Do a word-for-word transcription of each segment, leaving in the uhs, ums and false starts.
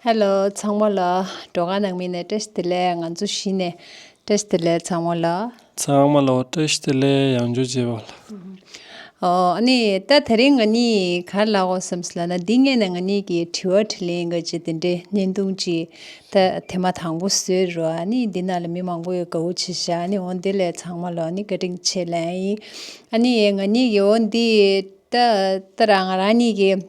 ཧེ་ལོ། ཚང་མ་ལ་འགྲོ་ག་ནང་མི་ནས་བཀྲ་ཤིས་བདེ་ལེགས། ང་ཚོ་གཞི་ནས་བཀྲ་ཤིས་བདེ་ལེགས་ཚང་མ་ལ། ཚང་མ་ལ་བཀྲ་ཤིས་བདེ་ལེགས། ཡང་བསྐྱར་མཇལ་བ་ལ། ཨོ་ཨ་ནི་ད་དེ་རིང་ང་གཉིས་ག་རེ་ལབ་དགོས་བསམ་སོང་ལབ་ན། འདི་སྔོན་ནས་ང་གཉིས་ཀྱིས་དྲི་བ་དྲིས་ལན་གྱི་བྱས་དེ་འདྲའི་བརྙན་ཐུང་ཅིག་ད་ཐེངས་མ་དང་པོ་བཟོས་རེད་བ། ཨ་ནི་འདི་ནང་ལ་མི་མང་པོ་ཡོད། དགའ་བོ་བྱས་ཤག་ཨ་ནི་འོ་འདི་ལ་ཚང་མ་ལ་ཨ་ནི་བཀའ་དྲིན་ཆེ་ལབ་ཡིན། ཨ་ནི་ང་གཉིས་ཀྱིས་འོ་འདི་ད་ད་རང་ང་རང་གཉིས་ཀྱིས་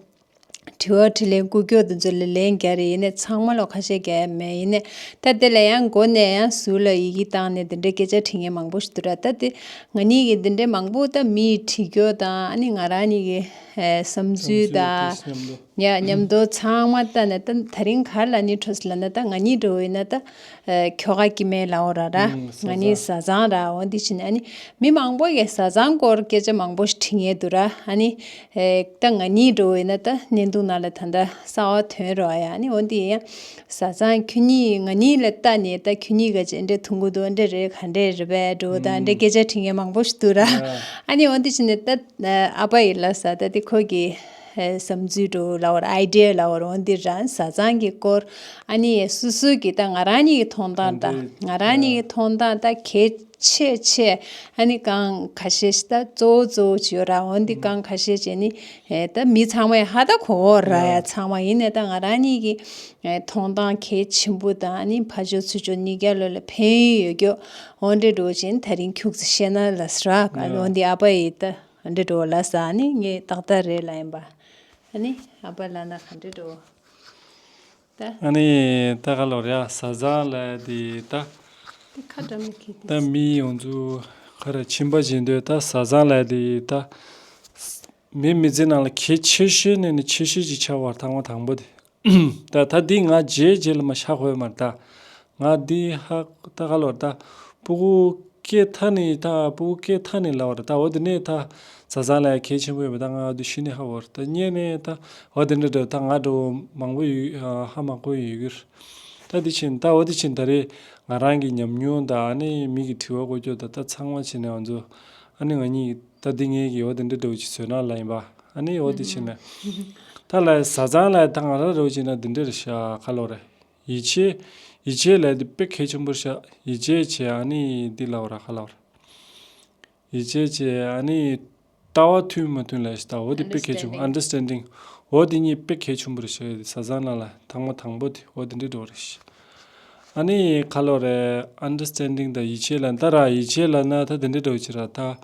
དྲི་བ་དྲིས་ལན་སྐུ་སྐྱོ་དེ་ཚོ་ལ་ལན་རྒྱག་རེད། ཡིན་ནའི་ཚང་མ་ལ་ཁ་ཤས་རྒྱག་ཡ་མེད། ཡིན་ནའི་ད་དེ་ལ་ཡང་འགོ་ནས་ཡང་ཟུར་ལ་ཡི་གེ་བཏང་ནས་དེ་འདྲའི་སྐད་ཆ་དྲི་མཁན་མང་པོ་ཞིག་འདུག་ར། ད་དེ་ང་གཉིས་ཀྱིས་དེ་འདྲའི་མང་པོ་ད་མིས་དྲི་སྐྱོ་དང་ཨ་ནི་ང་རང་གཉིས་ཀྱི་ཨེ་བསམ་ཚུལ་དང་། བསམ་ཚུལ་དེ་མཉམ་དུ། ཡ་མཉམ་དུ་ཚང་མ་ལྟ་ནས་ད་དེ་རིང་ག་རེ་ལབ་ནི་འཕྲོ་སོང་ལབ་ན། ད་ང་གཉིས་འགྲོ་བས་ན་ད་ཨེ་ཁྱོ་ག་སྐྱེ་དམན་ལབ་དགོས་ར་ར། ཨང་། ང་གཉིས་བཟའ་ཚང་ར། འོ་འདི་བྱས་ནས་ཨ་ནི་མི་མང་པོ་གིས་བཟའ་ཚང་སྐོར་སྐད་ཆ་མང་པོ་ཞིག་དྲི་མཁན་འདུག་ར། ཨ་ནི་ཨེ་ད་ང་གཉིས་འགྲོ་བས་ན་ད་བརྙན་ཐུང་ནང་ལ་ད་ལྟ་གསར་པ་ཐོན་རེད་བ། ཡ་ཨ་ནི་འོ་འདི་ཡང་བཟའ་ཚང་ཁྱོད་གཉིས་ང་གཉིས་ལ་ལྟ་ནས་ད་ཁྱོད་གཉིས་ག་ཅི་འདྲ་འཐུང་གི་འདུག་འདྲ་རེད། ག་འདྲ་རེད་པས་འགྲོ་ད་འདྲ་སྐད་ཆ་དྲི་མཁན་མང་པོ་ཞིག་འདུག་ར། ཨ་ནི་འོ་འདི་བྱས་ནས་ད་ཨ་ཕ་ཡིས་ལབ་ས་ད་དེ་ཁོ་གི་བསམ་ཚུལ་འདྲ་ལབ་དགོས་ར། ཨའི་ཌི་ཡ་ལབ་དགོས་ར། འོ་འདི་རང་བཟའ་ཚང་གི་སྐོར། ཨ་ནི་སོ་སོ་གི་ད་ང་རང་གཉིས་ཀྱི་མཐོང་སྟངས་དང་། ང་རང་གཉིས་ཀྱི་མཐོང་སྟངས་ད་གལ་ཆེ་ཆེ། ཨ་ནི་རྐང་ཁ་ཤས་ཤིག་ད་གཙོ་བོ་གཙོ་བོ་ཅིག་ཡོད་ར། འོ་འདི་རྐང་ཁ་ཤས་ཅིག་ནི་ད་མི་ཚང་མས་ཧ་ད་གོ་གོ་ར། ཡ་ཚང་མ་ཡིན་ནའི་ད་ང་རང་གཉིས་ཀྱི་མཐོང་སྟངས་གལ་ཆེན་པོ་དང་། ཨ་ནི་ཕར་ཕྱོགས་ཚུར་ཕྱོགས་གཉིས་ཀ་ལོ་ལ་ཕན་ཡོན་ཡོད་རྒྱུ་འོ་འདྲ་འདྲ་བོ་ཅིག་ད་རིང་ཁྱུག་ཙམ་བཤད་ན་ལབ་ས་ར། འོ་འདི་ཨ་ཕ་ཡིས་ད། འདི་འགྲོ་ལ་ས་ནི་ངས་ཏག་ཏག་རེད་ལ་ཡིན་པ། ཨ་ནི་ཨ་ཕ་ལ་ན་ག་འདྲ་འགྲོ། ད། ཨ་ནི་ད་ག་ལོར་ཡ་བཟའ་ཚང་ལ་དེ་ད། དེ་ཁ་འདྲ་མི་ཁེ་དེ། ད་མི་ཡོངས་རྫོགས་ག་རེ་ཕྱིན་པ་བྱེད་འདོད་ད་བཟའ་ཚང་ལ་དེ་ད། མི་མི་ཚེ་ནང་ལ་གལ་ཆེ་ཤོས་ནས་ནི་ཆེ་ཤོས་ཅིག་ཆགས་པར་ཐང་བ་དང་པོ་དེ། ད་ད་འདི་ང་རྗེས་རྗེས་ལ་མ་ཤ་ཁོས་མར་ད། ང་འདི་ཧ་ད་ག་ལོར་ད། སྤུ་གུ་སྐྱེས་ཐ་ནི་ད་སྤུ་གུ་སྐྱེས་ཐ་ནི་ལ་བར་ད་འོ་དེ་ནས་ད་བཟའ་ཚང་ལ་གལ་ཆེན་པོ་ཡོད་པ་ད་ང་འདི་ཤི་ནི་ཧ་བོར་ད་ཉེ་ནས་ད་འོ་དེ་འདྲ་འདྲ་ད་ང་འགྲོ་མང་པོ་ཡོད་ཧ་མ་གོ་ཡོད་གི་ར། ད་འདི་ཕྱིན་ད་འོ་དེ་ཕྱིན་ད་རེས་ང་རང་གི་ཉམས་མྱོང་ད་ཨ་ནི་མི་གི་དྲི་བ་གོ་སྐྱོ་ད་ད་ཚང་མ་ཕྱིན་ནས་ང་ཚོ་ཨ་ནི་ང་གཉིས་ད་འདི་ངེད་ཀྱི་འོ་དེ་འདྲ་འདྲ་བོ་ཅིག་བཟོས་ན་ལ་ཡིན་པ། ཨ་ནི་འོ་དེ་ཕྱིན་ནས་ད་ལ་བཟའ་ཚང་ལ་ད་ང་རང་རོ་ཅིག་ན་འདི་འདྲ་རེད་ཤག་ག་ལོ་རེད། ཡིད་ཆེས། ཡིད་ཆེས་ལབ་དེ་དཔེ་གལ་ཆེན་པོ་རེད་ཤག་ཡིད་ཆེས་བྱས་ཨ་ནི་འདི་ལབ་ར་ག་ལབ་ར། ཡིད་ཆེས་བྱས་ཨ་ནི་ལྟ་བ་མཐུན་མ་མཐུན་ལབ་ཤག་ད་འོ་དེ་དཔེ་གལ་ཆེན་པོ། Understanding. འོ་དེ་གཉིས་དཔེ་གལ་ཆེན་པོ་རེད་ཤག་བཟའ་ཚང་ནང་ལ་ཐང་མ་དང་པོ་དེ་འོ་དེ་འདྲ་འགྲོ་རེད་ཤག་ཨ་ནི་ག་ལོ་རེད། Understanding. དང་ཡིད་ཆེས་ལ་ད་ར་ཡིད་ཆེས་ལ་ན་ད་དེ་འདྲ་འགྲོ་ཅི་ར་ད།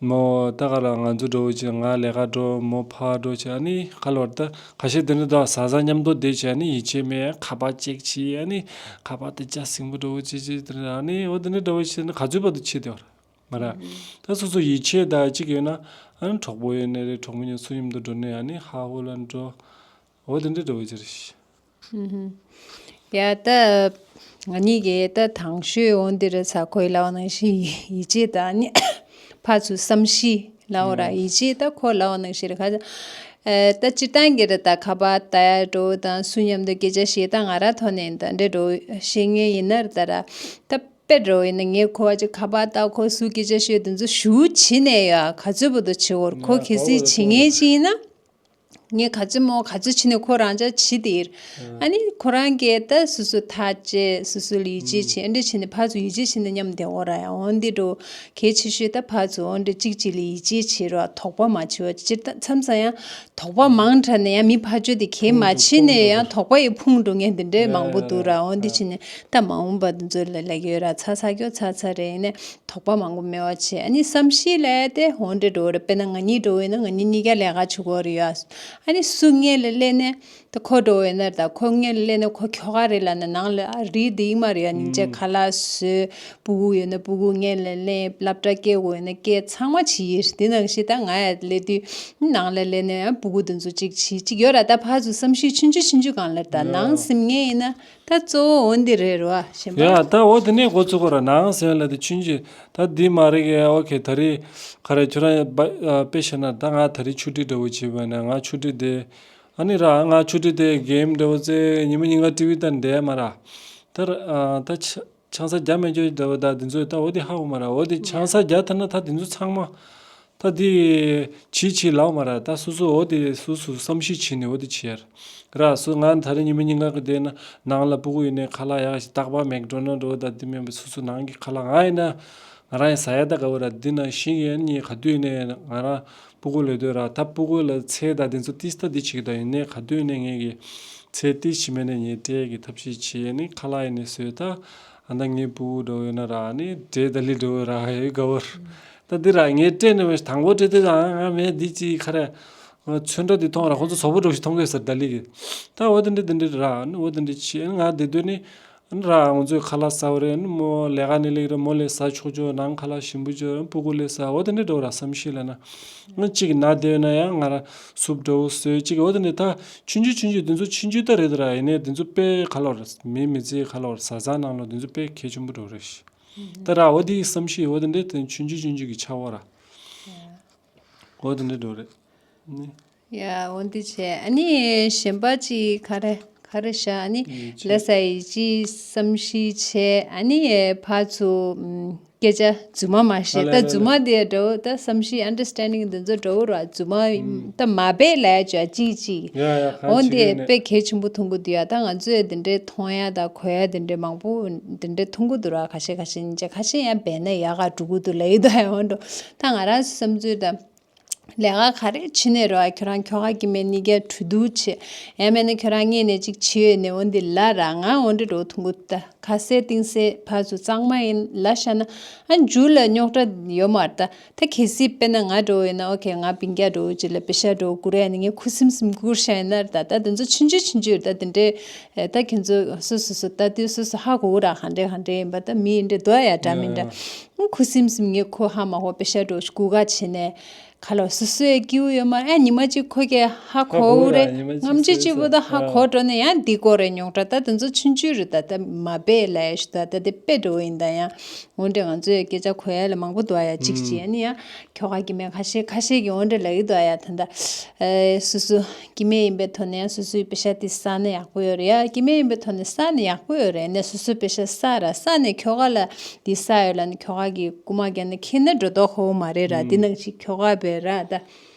མོ་ད་ག་ལ་ང་ཚོ་འགྲོ་བྱས་ང་ལས་ཀ་འགྲོ་མོ་ཕར་འགྲོ་བྱས་ཨ་ནི་ག་ལོར་ད་ཁ་ཤས་དེ་འདྲ་ད་བཟའ་ཚང་མཉམ་དུ་བསྡད་བྱས་ཨ་ནི་ཡིད་ཆེས་མེད་ཁ་པར་ཅེག་བྱས་ཨ་ནི་ཁ་པར་དེ་ཅག་སིང་པོ་འགྲོ་བྱས་བྱས་དེ་འདྲ་ཨ་ནི་འོ་དེ་འདྲ་འགྲོ་བྱས་ཨ་ནི་ག་ཚོད་བར་དུ་ཆེ་དེ་བར་མ་ར། ད་སོ་སོ་ཡིད་ཆེས་ད་ཅིག་ཡོད་ན་ཨ་ནི་གྲོགས་པོ་ཡོད་ནའི་རེད་གྲོགས་མོ་ཡོད་སུ་མཉམ་དུ་འགྲོ་ནའི་ཨ་ནི་ཧ་ཧུ་ལ་འགྲོ་འོ་དེ་འདྲ་འགྲོ་བྱས་རེད། ཡ་ད། ང་གཉིས་ཀྱིས་ད་དང་ཤོས་འོ་འདི་རེད་ས་ཁོའི་ལབ་པ་ནང་བཞིན་ཡིད་ཆེས་དང་ནི་ཕར་ཚུར་བསམ་ཤེས་ལབ་པ་ར་ཡིད་ཆེས་ད་ཁོ་ལབ་པ་ནང་བཞིན་རེད་ཁ་ཅིག་ད་སྤྱིར་བཏང་གི་རེད་ད་ཁ་པར་ལྟ་ཡ་འགྲོ་དང་སུ་མཉམ་དུ་སྐད་ཆ་བཤད་ད་ང་རང་ཐོག་ནས་ད་འདྲ་འགྲོ་བཤད་ངེས་ཡིན་ན་རེད་ད་ར་ད་དཔེ་འགྲོ་ཡིན་ན་ངས་ཁོ་བ་ཅིག་ཁ་པར་ལྟ་ཁོ་སུ་སྐད་ཆ་བཤད་དེ་ཚོ་ཞུ་བྱེད་ནས་ཡ་ག་ཚོད་བར་དུ་བྱེད་འོར་ཁོ་གལ་སྲིད་བྱེད་ངེས་ཅིག་ཡིན་ན། ངས་ག་ཚོད་མོ་ག་ཚོད་བྱས་ནས་ཁོ་རང་ཅག་བྱེད་དེ་ཡིན། ཨ་ནི་ཁོ་རང་གིས་ད་སོ་སོ་ཐག་བཅད་སོ་སོ་ལ་ཡིད་ཆེས་བྱེད་ཨ་འདྲ་བྱས་ནས་ཕར་ཚུར་ཡིད་ཆེས་བྱས་ནས་མཉམ་བསྡད་འོ་ར་ཡང་འོ་འདི་འགྲོ་གལ་ཆེ་ཤོས་ད་ཕར་ཚུར་འོ་འདྲ་གཅིག་གཅིག་ལ་ཡིད་ཆེས་བྱེད་རོགས་དོགས་པ་མ་བྱེད་པ་སྤྱིར་ད་མཚམས་མཚམས་ཡང་དོགས་པ་མང་དྲགས་ནས་ཡང་མི་ཕར་ཕྱོགས་དེ་གལ་མ་ཕུང་དུ་ཆེ་ནས་ཕུང་ཡང་དོགས་པ་ཡི་ཕུང་འགྲོ་མཁན་འདི་འདྲའི་མང་པོ་འདུག་ར་འོ་འདི་བྱས་ནས་ད་མ་འོངས་པ་འདི་ཚོ་ལ་ལབ་ཀྱི་ཡོད་ར་ཚ་ཚ་སྐྱོ་ཚ་ཚ་རེད་ཡིན་ནས། དོགས་པ་མང་པོ་མེད་པ་བྱས་ཨ་ནི་བསམ་ཤེས་ལས་དེ་འོ་འདྲ་འགྲོ་བ་རེད། དཔེར་ན་ང་གཉིས་འགྲོ་བས་ན་ང་གཉིས་གཉིས་ཀ་ལས་ཀ་བྱེད་དགོས་རེད་ཡ། ཨ་ནི་སུ་སྔོན་ལ་སླེབས་ནས་ད་ཁོ་འགྲོ་བས་ན་ད་ཁོ་སྔོན་ལ་སླེབས་ནས་ཁོ་ཁྱོ་ག་རེད་ལབ་ན་ནང་ལ་ཨ་རིགས་འདི་ཡིན་མ་རེད་ཡ། སྙིང་རྗེ་ཁ་ལག་བཟོས་སྤུ་གུ་ཡོད་ན་སྤུ་གུ་སྔོན་ལ་སླེབས་སློབ་གྲྭ་སྐྱེལ་དགོས་ཡོད་ན་སྐྱེལ་ཚང་མ་བྱེད་ཡིན་དེ་ནང་བཞིན་ད་ང་ཡ་སླེབས་དུས་ནང་ལ་སླེབས་ནས་ཡང་སྤུ་གུ་འདི་ཚོ་གཅིག་བྱེད་གཅིག་ཡོད་ར། ད་ཕར་ཚུར་བསམ་ཤེས་ཆུང་ཆུང་ཆུང་ཆུང་སྒང་ལ་ད་ནང་སེམས་ངན་ཡིན་ན། ད་གཙོ་བོ་འོ་འདི་རེད་རོ་ཞེན་པ། ཡ་ད་འོ་དེ་ནས་འགོ་ཚུགས་གོ་ར་ནང་སེམས་ལ་དེ་ཆུན་ཆུན་ད་འདི་མ་རེད་གི་ཨོ་ཁེ་ད་རེས་ག་རེ་ཁྱོད་རང་དཔེ་བཤད་ན་ད་ང་ད་རེས་ཆུ་ཊི་འདྲ་བོ་བྱས་པ་ན་ང་ཆུ་ཊི་དེ་ཨ་ནི་ར་ང་ཆུ་ཊི་དེ་གེམ་འདྲ་བོ་རྩེ་ཉི་མ་ཉིན་ག་ཊི་ཝི་ལྟ་འདས་མ་ར་ད་ད་ཆ་ཆང་ས་རྒྱ་མེད་ཅོ་འདྲ་བོ་ད་དེ་ཚོས་ད་འོ་དེ་ཧ་གོ་མ་ར་འོ་དེ་ཆང་ས་རྒྱ་ཐ་ན་ད་དེ་ཚོ་ཚང་མ། ད་དེ་བྱེད་བྱེད་ལབ་མ་ར། ད་སོ་སོ་འོ་དེ་སོ་སོ་བསམ་ཤེས་བྱེད་ནས་འོ་དེ་བྱེད་ཡ་ར། སོ་ང་ད་རེས་ཉི་མ་ཉིན་གང་གི་དེ་ན་ནང་ལ་སྤུ་གུ་ཡོད་ནས་ཁ་ལག་ཡག་ཞིག་རྟག་པར་མེག་ཌོ་ནལ་འགྲོ་ད་དེ་མིན་པ་སོ་སོ་ནང་གི་ཁ་ལག་ང་ཡིན་ན་ང་རང་ཡང་ཟ་ཡ་ད་དགའ་བོ་ར། འདི་ན་ཤིང་ཡན་ནི་ག་དུས་ནས་ང་རང་སྤུ་གུ་ལས་དོད་ར། ད་སྤུ་གུ་ལ་ཚེ་ད་དེ་ཚོ་ཏིས་ད་དེ་བྱེད་ཀྱི་ད་ཡིན་ནས་ག་དུས་ནས་ངས་ཀྱི་ཚེ་ཏིས་ཞིག་མེད་ནས་ངས་སྤྲད་ཀྱི་ཐབས་ཤེས་བྱེད་ནི་ཁ་ལག་ཡིན་ནས་བཟོས་ད། ཨ་ད་ངའི་སྤུ་གུ་འགྲོ་ཡོད་ན་ར་ནི་འདྲེ་ད་ལི་འགྲོ་ཡོད་ར་ཡོད་དགའ་བོ་ར། ད་འདི་ར་ངས་སྤྲད་ནས་མ་དང་པོ་སྤྲད་དུས་ཨ་ང་མེད་འདི་ཅི་ཁ་ར། ཚོན་ཁྲ་འདི་མཐོང་ར་ཁོང་ཚོ་བཟོ་པོ་འགྲོ་ཞིག་མཐོང་གི་ཟེར་ད་ལི་གི། ད་འོ་དེ་འདྲ་དེ་འདྲ་ར་ནི་འོ་དེ་འདྲ་བྱེད་ང་བསྡད་དུས་ནི། ཨ་ནི་ར་ང་ཚོས་ཁ་ལག་ཟ་བ་རེད། ཨ་ནི་མོ་ལས་ཀ་ནི་ལེགས་རེད། མོ་ལས་ཟ་ཆོག་ཆོག་ནང་ཁ་ལག་ཞིམ་པོ་ཆོག་སྤུ་གུ་ལས་ཟ་འོ་དེ་འདྲ་འགྲོ་ར་བསམ་ཤེས་ལ་ན། ཨ་ནི་གཅིག་ན་བསྡད་ན་ཡང་ང་ར་སུབ་འགྲོ་བཟོས་གཅིག་འོ་དེ་འདྲ་ད་ཆུང་ཆུང་ཆུང་ཆུང་དེ་ཚོ་ཆུང་ཆུང་ད་རེད་ད་ར། ཡིན་ནའི་དེ་ཚོ་དཔེ་ཁ་ལོར་མི་མི་ཚེ་ཁ་ལོར་བཟའ་ཚང་ནང་ལོ་དེ་ཚོ་དཔེ་གལ་ཆེན་པོ་འགྲོ་རེད་ཤི། ད་ར་འོ་དེ་བསམ་ཤེས་འོ་དེ་འདྲ་དེ་ཆུང་ཆུང་ཆུང་ཆུང་གི་ཆ་བོ་ར། འོ་དེ་འདྲ་འགྲོ་རེད། ནི། ཡ་འོ་འདི་བྱས་ཨ་ནི་གཞན་པ་ཅིག་ག་རེ་ག་རེ་བྱ་ཨ་ནི་ཡིན་ཅི། ལ་ས་ཡི་ཅི་བསམ་ཤེས་བྱས་ཨ་ནི་ཕར་ཚུར་སྐད་ཆ་རྫུན་མ་མ་བཤད། ཨ་ལ་ད་ལ་རྫུན་ལ་མ་དེ་འདྲ་བོ་ད་བསམ་ཤེས་ཨན་ཌར་སི་ཊན་ཌིང་འདི་ཚོ་འདྲ་བོ་ར་རྫུན་མ་ད་མ་བས་ལས་བྱ་ཅིག་ཅིག་ཡ་ཡ་གང་འོ་བྱེད་འདི་ཀྱི་ནས། དཔེ་གལ་ཆེན་པོ་མཐོང་གི་འདུག་ཡ། ད་ང་ཚོས་འདི་འདྲའི་མཐོང་ཡ་ད་གོ་ཡ་འདི་འདྲའི་མང་པོ་འདི་འདྲའི་མཐོང་གི་འདུག་ར། ཁ་ཤས་ཁ་ཤས་ཉིན་བྱས་ཁ་ཤས་ཡང་བས་ན་ཡག་ག་འགྲོ་གི་འདུག་ལ་ཡི་ད་ཡ་འོ་འགྲོ་ད་ང་རང་བསམ་ཚུལ་ད། ལས་ཀ་ག་རེ་བྱེད་ནས་རོ། ཨ་ཁྱོད་རང་ཁྱོ་ག་གི་མེད་ནི་ག་གྲོས་བསྡུར་བྱེད། ཡང་མེད་ན་ཁྱོད་རང་ངེས་ནས་ཅིག་བྱེད་ཡོད་ནས་འོན་ཏེ་ལ་ར་ང་འོན་ཏེ་རོ་ཐུང་གུ་ད་ཁ་གསལ་གཏིང་གསལ་ཕར་ཚུར་གཙང་མ་ཡིན་ལ་ཤ་ན། ཨ་མཇུག་ལ་རྙོག་དྲ་ཡོད་མ་རེད་ད། ད་གལ་སྲིད་དཔེར་ན་ང་འགྲོ་ཡོད་ན་ཨོ་ཁེ་ང་སྤུན་ཀྱག་འགྲོ་ཅིག་ལ་པེ་ཤ་འགྲོ་བསྐུར་ཡ་ནི་ངས་ཁུ་སིམ་སིམ་བསྐུར་ཤ་ཡིན་ན་རེད་ད། ད་དེ་ཚོ་ཆུང་ཆུང་ཆུང་ཆུང་རེད་ད། དེ་འདྲའི་ད་ཁྱེད་ཚོ་སོ་སོ་སོ་ད་དུས་སོ་སོ་ཧ་གོ་ར་ག་འདྲས་ག་འདྲས་ཡིན་པ་ད་མི་འདྲ་འདུག་ཡ་འདྲ་མི་འདྲ། ཁུ་སིམ་སིམ་ངས་ཁོ་ཧ་མ་གོ་པེ་ཤ་འགྲོ་བསྐུར་ག་བྱེད་ནས། ཁ་ལོ་སོ་སོའི་སྐྱིད་པོ་ཡོད་མ་རེད། ཉི་མ་གཅིག་ཁོ་གས་ཧ་གོ་ར་ཉི་མ་གཅིག་ངམ་ཅི་སོ་སོ་གཅིག་པོ་ད་ཧ་གོ་འགྲོ་ནས་ཡང་འདི་སྐོར་རེ་རྙོག་དྲ་ད་དེ་ཚོ་ཆུང་ཆུང་རེད་ད། ད་མ་པས་ལས་ཞུ་ད་ད་དེ་དཔེ་འགྲོ་ཡིན་ད་ཡང་འོན་ཏེ་ང་ཚོའི་སྐད་ཆ་གོ་ཡ་ལ་མང་པོ་འདུག་ཡ་གཅིག་གཅིག་ཡ་ནི་ཡང་ཁྱོ་ག་གི་མེད་ཁ་ཤས་ཁ་ཤས་ཀྱི་འོན་ཏེ་ལ་ཡི་འདུག་ཡ་ད་ད་སོ་སོ་གི་མེད་ཡིན་པའི་ཐོག་ནས་ཡང་སོ་སོའི་པེ་ཤ་དེ་ས་ནས་ཡག་པོ་ཡོད་རེད་ཡ། གི་མེད་ཡིན་པའི་ཐོག་ནས་ས་ནས་ཡག་པོ་ཡོད་རེད་ནས་སོ་སོའི་པེ་ཤ་ས་ར་ས་ནས་ཁྱོ་ག་ལ་དེ་ས་ཡོད་ལ་ནི་ཁྱོ་ག་གི་རྐུ་མ་རྒྱག་ན་ཁྱེད་ནི་འགྲོ་ལྡོག་ཁོ་བོ་མ་རེད་ར། དེ་ནང་བཞིན་ཁྱོ་ག་བས་ར་ད།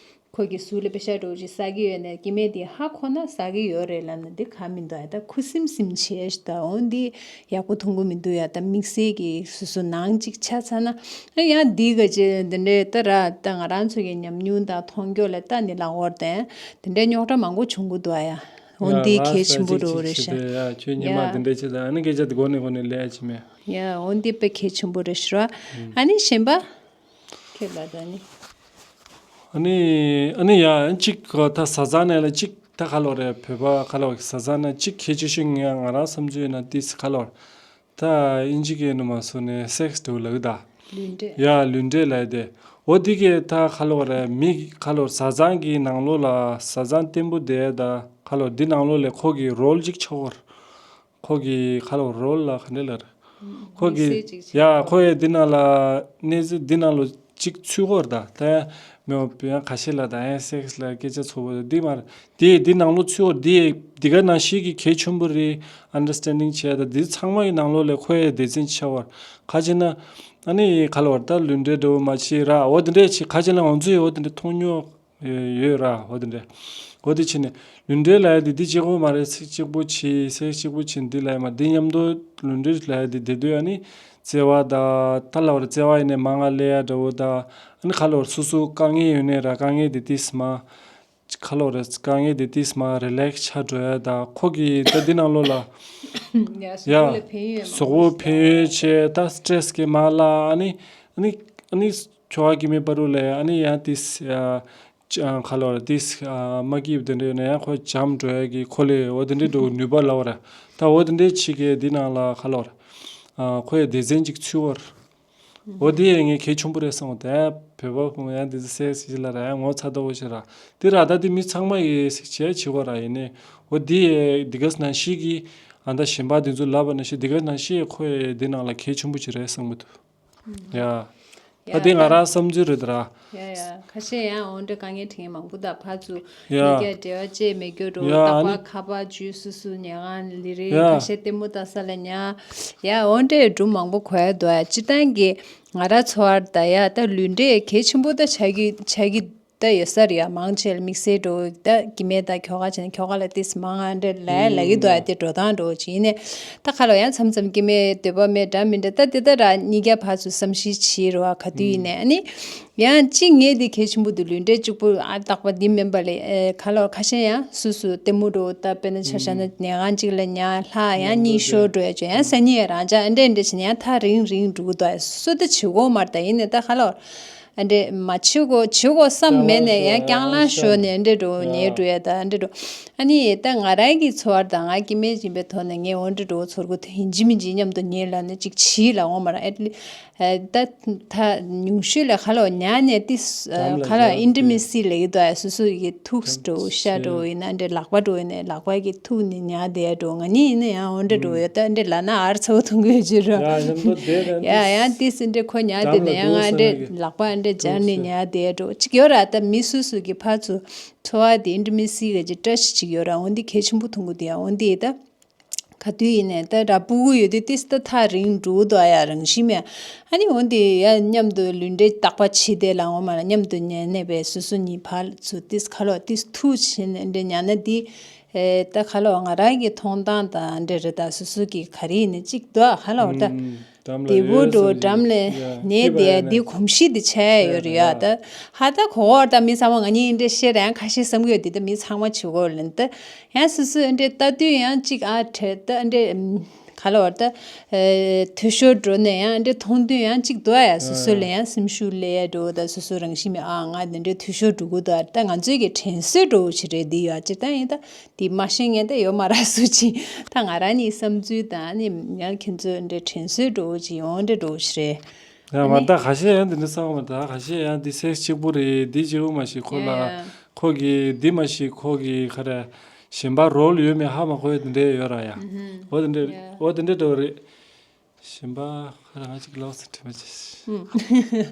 ཁོ་གི་ཟུར་ལ་པེ་ཤ་འགྲོ་ཅིག་ཟ་གི་ཡོད་ནས་སྐྱེ་དམན་དེ་ཧ་གོ་ན་ཟ་གི་ཡོད་རེད་ལབ་ན་འདི་ག་མི་འདུག་ཡ། ད་ཁུ་སིམ་སིམ་བྱས་ཤི་ད་འོ་འདི་ཡག་པོ་མཐོང་གི་མི་འདུག་ཡ། ད་དམིགས་བསལ་གྱི་སོ་སོ་ནང་ཅིག་ཆ་ཚ་ན་ཡང་འདི་ག་ཅེ་འདི་འདྲའི་ད་ར་ད་ང་རང་ཚོ་གི་ཉམས་མྱོང་དང་མཐོང་རྒྱུ་ལ་ལྟ་ནི་ལ་འོར་དེ་འདི་འདྲའི་རྙོག་དྲ་མང་པོ་བྱུང་གི་འདུག་ཡ། འོ་འདི་གལ་ཆེན་པོ་རུ་རེད་ཤག་ཡ་ཁྱོད་ཉི་མ་འདི་འདྲའི་ཅི་ད་ཨ་ནི་སྐད་ཆ་འདི་གོ་ནས་གོ་ནས་ལས་ཡ་ཅི་མེད། ཡ་འོ་འདི་དཔེ་གལ་ཆེན་པོ་རེད་ཤག་ཨ་ནི་གཞན་པ། ཁྱེད་ལ་ད་ནི། ཨ་ནི་ཨ་ནི་ཡ་གཅིག་ད་བཟའ་ཚང་ནས་ལ་གཅིག་ད་ཁ་ལོ་རེད། བོད་པ་ཁ་ལོ་བཟའ་ཚང་ན་གཅིག་ཁྱད་ཆོས་ཤིག་ང་ང་རང་བསམ་ཚུལ་ཡིན་ན་ཏིས་ཁ་ལོ་ད་ཨིན་ཇི་གི་ནུ་མ་སོ་ནས་སེག་སི་འགྲོ་ལགས་ད། ལུས་འབྲེལ། ཡ་ལུས་འབྲེལ་ལ་དེ་འོ་དེ་གས་ད་ཁ་ལོ་རེད། མི་ཁ་ལོ་བཟའ་ཚང་གི་ནང་ལོགས་ལ་བཟའ་ཚང་བརྟན་པོ་བསྡད་ད་ཁ་ལོ་འདི་ནང་ལོགས་ལས་ཁོ་གི་རོལ་གཅིག་ཆོག་གོ། ཁོ་གི་ཁ་ལོ་རོལ་ལ་ག་འདྲ་ལ་རེད། ཁོ་གི་མི་སེར་ཅིག་ཡ་ཁོ་ཡི་འདི་ནང་ལ་གནས་ཚུལ་འདི་ནང་ལོ་གཅིག་ཚུད་གོ་ར་ད་ད་ཡང་མི་འོ་ཡང་ཁ་ཤས་ལ་ད་ཡང་སེག་སི་ལ་སྐད་ཆ་ཚོ་བོ་འདི་མ་རེད། དེ་འདི་ནང་ལོ་ཚུད་གོ་འདི་འདི་ག་ནང་བཞིན་གི་གལ་ཆེན་པོ་རེད། ཨན་ཌར་སི་ཊན་ཌིང་བྱས་ད་འདི་ཚང་མ་ཡི་ནང་ལོ་ལས་ཁོ་ཡི་སྡེ་ཚན་ཆ་བར་ཁ་ཅིག་ན་ཨ་ནི་ཁ་ལོ་བར་ད་ལུས་འབྲེལ་འགྲོ་མ་བྱེད་ར་འོ་འདི་འདྲས་བྱེད་ཁ་ཅིག་ན་ང་ཚོ་ཡི་འོ་འདི་འདྲས་མཐོང་མྱོང་། ཡོད་ར་འོ་དེ་འདྲ། འོ་དེ་ཕྱིན་ནས་ལུས་འབྲེལ་ལབ་ཡ་དེ་འདི་གཅིག་པོ་མ་རེད། ཚིག་གཅིག་པོ་བྱས་སེ་གཅིག་པོ་བྱས་འདི་ལབ་ཡ་མ་འདི་མཉམ་དུ་ལུས་འབྲེལ་ལབ་ཡ་དེ་བསྡད་དུས་ཨ་ནི་བརྩེ་བ་དང་ད་ལབ་ར་བརྩེ་བ་ཡིན་ནས་མང་ང་ལས་ཡ་འདྲ་བོ་དང་ཨ་ནི་ཁ་ལོ་སོ་སོ་དཀའ་ངལ་ཡོད་ནས་ར་དཀའ་ངལ་དེ་ཏིས་མ་ཁ་ལོ་ར་དཀའ་ངལ་དེ་ཏིས་མ་རི་ལེག་སི་ཆགས་འགྲོ་ཡ་དང་ཁོ་གི་ད་འདི་ནང་ལོགས་ལ་ཡ་ཡ་གཟུགས་པོ་ལ་ཕན་ཡོན་མང་པོ་ཞིག་གཟུགས་པོ་ཕན་ཡོན་བྱས་ད་སི་ཊེ་རེ་སི་གི་མ་ལ་ཨ་ནི་ཨ་ནི་ཨ་ནི་ཁྱོ་ག་གི་མེད་པ་རུ་ལས་ཨ་ནི་ཡང་ཏིས་ཡ། ཁ་ལོ་ར་ཏིས་མ་སྐྱིད་དེ་འདྲ་ཡོད་ན་ཡང་ཁོ་འཇམ་འགྲོ་ཡ་གི་ཁོ་ལས་འོ་དེ་འདྲའི་འགྲོ་ནུས་པ་ལབ་ར། ད་འོ་དེ་འདྲའི་ཆེ་གེ་འདི་ནང་ལ་ཁ་ལོ་ར་ཁོ་ཡ་སྡེ་ཚན་གཅིག་ཚུད་བར། འོ་དེ་ཡ་ངས་གལ་ཆེན་པོ་རེད་བསམ་འོ་དེ་བོད་པ་ཁོང་ཡང་འདི་ཚོ་སེ་སི་ལ་ར་ཡང་ངོ་ཚ་ཏོ་བོ་ཞེ་ར་དེ་ར་ད་དེ་མི་ཚང་མ་ཡི་སེ་བྱས་བྱེད་གོ་ར་ཡིན་ནས་འོ་དེ་ཡ་འདི་ག་ནང་བཞིན་གི་ཨ་ད་གཞན་པ་འདི་ཚོ་ལབ་པ་ནང་བཞིན་འདི་ག་ནང་བཞིན་ཁོ་ཡ་འདི་ནང་ལ་གལ་ཆེན་པོ་ཅིག་རེད་བསམ་གི་འདུག་ཡ། ད་དེ་ང་རང་བསམ་ཚུལ་རེད་ད་ར། ཡ་ཡ། ཁ་ཤས་ཡང་འོ་འདྲ་དཀའ་ངལ་འཕྲད་མཁན་མང་པོ་ད་ཕར་ཚུར་ཡ། མི་སྐྱ་འབྲེལ་བ་བཅད་མེད་རྒྱུ་འགྲོ། ཡ། རྟག་ཨ་པར་ནི་ཁ་པར་བརྒྱུད་སུ་སུ་ཉལ་ཁང་ལི་རེ། ཡ། ཁ་ཤས་ལྟད་མོ་ལྟ་ས་ལ་ཉལ། ཡ། འོ་འདྲའི་སྒྲུང་མང་པོ་གོ་ཡ་འདུག་ཨ། སྤྱིར་བཏང་གི་ང་རང་ཚོ་བར་ད་ཡ་ད་ལུས་འབྲེལ་གལ་ཆེན་པོ་ད་ཆགས་ཀྱི་ཆགས་ཀྱི་ད་ཡོད་ས་རེད་ཡ། མང་ཆེ་ལ་དམིགས་བསལ་འགྲོ་ད་སྐྱེ་དམན་ད་ཁྱོ་ག་བྱས་ན་ཁྱོ་ག་ལ་ཏིས་མང་ང་འདྲ་ལ་ལ་གི་འདུག་ཨ། དེ་འགྲོ་སྟངས་འགྲོ་བྱས་ནས་ད་ཁ་ལོ་ཡང་མཚམས་མཚམས་སྐྱེ་དམན་འདོད་པ་མེད་འདྲ་མི་འདྲ་ད་དེ་ད་ར་གཉིས་ཀ་ཕར་ཚུར་བསམ་ཤེས་བྱེད་རོགས་ཨ། ག་དུས་ཡིན་ནས་ཨ་ནི། ཡང་གཅིག་ངས་འདི་གལ་ཆེན་པོ་འདུག་ལུས་འབྲེལ་གཅིག་པུ་ཨ་རྟག་པ་འདི་མིན་པ་ལས་ཨེ་ཁ་ལོ་ཁ་ཤས་ཡང་སུ་སུ་ལྟད་མོ་འགྲོ་ད་དཔེར་ན་ཆ་བཞག་ན་ཉལ་ཁང་གཅིག་ལ་ཉལ་ལྷག་ཡང་གཉིད་ཤོར་འགྲོ་ཡ་བྱོས་ཡང་སང་ཉིན་རང་འཇགས་ཨ་འདྲས་འདྲས་བྱས་ནས་ཡང་ཐག་རིང་རིང་འགྲོ་གི་འདུག་སུ་ད་བྱེད་དགོས་མ་རེད། ད་ཡིན་ནས་ད་ཁ་ལོ་ཨ་འདྲས་མ་བྱེད་དགོས་བྱེད་དགོས་བསམ་མེད་ནས་ཡང་རྐྱང་ལངས་ཤོར་ནས་ཨ་འདྲས་འགྲོ་ཉལ་འགྲོ་ཡ་ད་ཨ་འདྲས་འགྲོ། ཨ་ནི་ད་ང་རང་གི་འཚོ་བར་ད་ང་སྐྱེ་དམན་ཡིན་པའི་ཐོག་ནས་ངས་འོ་འདྲས་འགྲོ་ཚོར་གོ་ད་ཡིན་གཅིག་མིན་གཅིག་མཉམ་དུ་ཉལ་ལ་ནས་གཅིག་བྱིས་ལ་འོང་མ་ར་ཨེ་ད་ད་ཉུང་ཤོས་ལ་ཁ་ལོ་ཉལ་ནས་ཏིས་ཁ་ལོ་ཨིན་ཏི་མི་སི་ལ་ཡོད་དོ་ཨ། སོ་སོ་ཡི་ཐུགས་འགྲོ་ཤ་འགྲོ་ཡིན་ན་འདྲ་ལག་པ་འགྲོ་ཡིན་ན་ལག་པ་གི་ཐུག་ནས་ཉལ་བསྡད་འགྲོ། ང་གཉིས་ཡིན་ན་ཡང་འོ་འདྲ་འགྲོ་ཡོད་ད་འདྲ་ལ་ན་ཨར་ཚ་བོ་ཐུང་གི་ཡོད་ཅི་ར། ཡ་ཡང་ཏིས་འདྲ་ཁོ་ཉལ་བསྡད་ནས་ཡང་ང་འདྲ་ལག་པ་འདྲ་སྦྱར་ནས་ཉལ་བསྡད་འགྲོ་གཅིག་ཡོད་ར། ད་མི་སོ་སོ་གི་ཕར་ཚུར་འཚོ་བ་དེ་ཨིན་ཏི་མི་སི་གི་ཅི་བཀྲ་ཤིས་ཅིག་ཡོད་ར། འོ་འདི་གལ་ཆེན་པོ་མཐོང་གི་འདུག་ཡ། འོ་འདི་ད། ག་དུས་ཡིན་ནས་ད་ར་སྤུ་གུ་ཡོད་དུས་ཏིས་ད་ཐག་རིང་འགྲོ་འདུག་ཡ་རང་བཞིན་མེད། ཨ་ནི་འོན་ཏེ་ཡ་མཉམ་དུ་ལུས་འབྲེལ་རྟག་པ་བྱེད་བསྡད་ལ་འོང་མ་ལ་མཉམ་དུ་ཉལ་ནས་པའི་སོ་སོ་གཉིས་ཕར་ཚུར་ཏིས་ཁ་ལོ་ཏིས་ཐུག་བྱས་ནས་འདྲ་ཉལ་ན་འདི་ཨེ་ད་ཁ་ལོ་ང་རང་གི་མཐོང་སྟངས་དང་འདྲ་རེད། ད་སོ་སོ་གི་ག་རེ་ཡིན་ནས་གཅིག་འདུག་ཁ་ལོ་ད་འདི་བུ་འགྲོ་འགྲམ་ལས་ཉལ་བསྡད་འདི་གོམས་གཤིས་འདི་ཆགས་ཡོད་རེད་ཡ། ད་ཧ་ད་གོ་བར་ད་མི་ཚང་མ་ང་གཉིས་འདྲ་བཤད་ར་ཡང་ཁ་ཤས་བསམ་གི་ཡོད་འདི་ད་མི་ཚང་མ་བྱེད་གོ་ལ་ད། ཡང་སོ་སོས་འདྲེ་ལྟ་དུས་ཡང་གཅིག་ཨ་བྲེལ་ད་འདྲེ་ག་ལ་བར་ད་འཐུས་ཤོར་འགྲོ་ནས་ཡང་འདྲེ་མཐོང་དུས་ཡང་གཅིག་འདུག་ཡ། སོ་སོ་ལ་ཡང་སེམས་ཤུགས་སླེབས་ཡ་འགྲོ་ད་སོ་སོ་རང་བཞིན་མེད་ཨ་ང་འདི་འདྲེ་འཐུས་ཤོར་འགྲོ་གི་འདུག་ད་ང་ཚོའི་གི་དྲན་གསོས་འགྲོ་བོ་ཞིག་རེད། འདི་ཡོད་ཅི་ད་ཡིན་ད་འདི་མ་ཤེས་ངན་ད་ཡོད་མ་ར་སུ་ཅི་ད་ང་རང་ཉིད་བསམ་ཚུལ་དང་ནི་ཡང་ཁྱེད་ཚོའི་འདྲེ་དྲན་གསོས་འགྲོ་བོ་ཅི་ཡོང་འདྲེ་འགྲོ་བོ་ཞིག་རེད། ཡང་མ་ད་ཁ་ཤས་ཡང་འདི་འདྲ་བསམ་མ་ད་ཁ་ཤས་ཡང་འདི་སེ་གཅིག་པུ་རེད། འདི་གཅིག་པུ་མ་ཤེས་ཁོ་ལ་ཡ་ཁོ་གི་འདི་མ་ཤེས་ཁོ་གི་ཁ་ར། གཞན་པ་རོལ་ཡོད་མེད་ཧ་མ་གོ་ཡ་དེ་འདྲས་ཡོད་ར་ཡ། འོ་དེ་འདྲས་ཡ། འོ་དེ་འདྲས་འདྲ་བོ་རེད། གཞན་པ་ཁ་ར་ང་ཅིག་ལོག་སེ་དྲི་མ་བྱེད།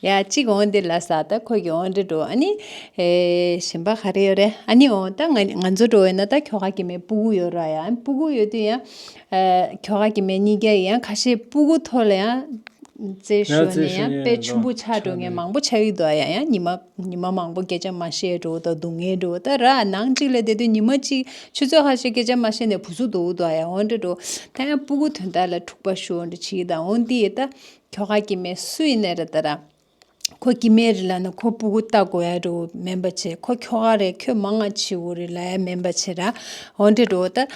ཡ་གཅིག་འོང་དེ་ལ་ས་ད་ཁོ་གི་འོང་འདྲ་འགྲོ་ཨ་ནི། ཨེ་གཞན་པ་ག་རེ་ཡོད་རེད་ཨ་ནི་འོང་ད་ང་ང་ཚོ་འགྲོ་ཡོད་ན་ད་ཁྱོ་ག་གི་མེད་སྤུ་གུ་ཡོད་ར་ཡ་སྤུ་གུ་ཡོད་དུས་ཡ། ཨེ་ཁྱོ་ག་གི་མེད་གཉིས་ཀ་ཡང་ཁ་ཤས་སྤུ་གུ་ཐོག་ལ་ཡང་། རྩེད་ཡང་ཤོར་ནས་རྩེད་ཡང་ཤོར་དཔེ་ནས་ཆུང་པོ་ཆགས་འགྲོ་མཁན་མང་པོ་ཆགས་ཀྱི་འདུག་ཡང་ཡང་ཉི་མ་ཉི་མ་མང་པོ་སྐད་ཆ་མ་བཤད་འགྲོ་དང་སྡུག་བསྔལ་འགྲོ་ད་ར་ནང་གཅིག་ལ་བསྡད་དུས་ཉི་མ་གཅིག་ཆུ་ཚོད་ཁ་ཤས་སྐད་ཆ་མ་བཤད་ནས་བུ་ཚུགས་འདུག་འདུག་ཡང་འོན་ཏེ་འགྲོ་ད་ཡང་སྤུ་གུ་དོན་དག་ལ་འཁྲུག་པ་ཤོར་འདྲ་བྱེད་ཀྱི་དང་འོན་ཏེ་ད་ཁྱོ་ག་སྐྱེ་དམན་སུ་ཡིན་ནའི་ར་ད་ར་ཁོ་སྐྱེ་དམན་རེད་ལབ་ན་ཁོ་སྤུ་གུ་ལྟ་དགོས་ཡ་འགྲོ་མེན་པ་བྱས་ཁོ་ཁྱོ་ག་རེད་ཁྱོད་མང་ང་བྱེད་དགོས་རེད་ལབ་ཡ་མེན་པ་བྱས་ར་འོན་ཏེ་འགྲོ་ད་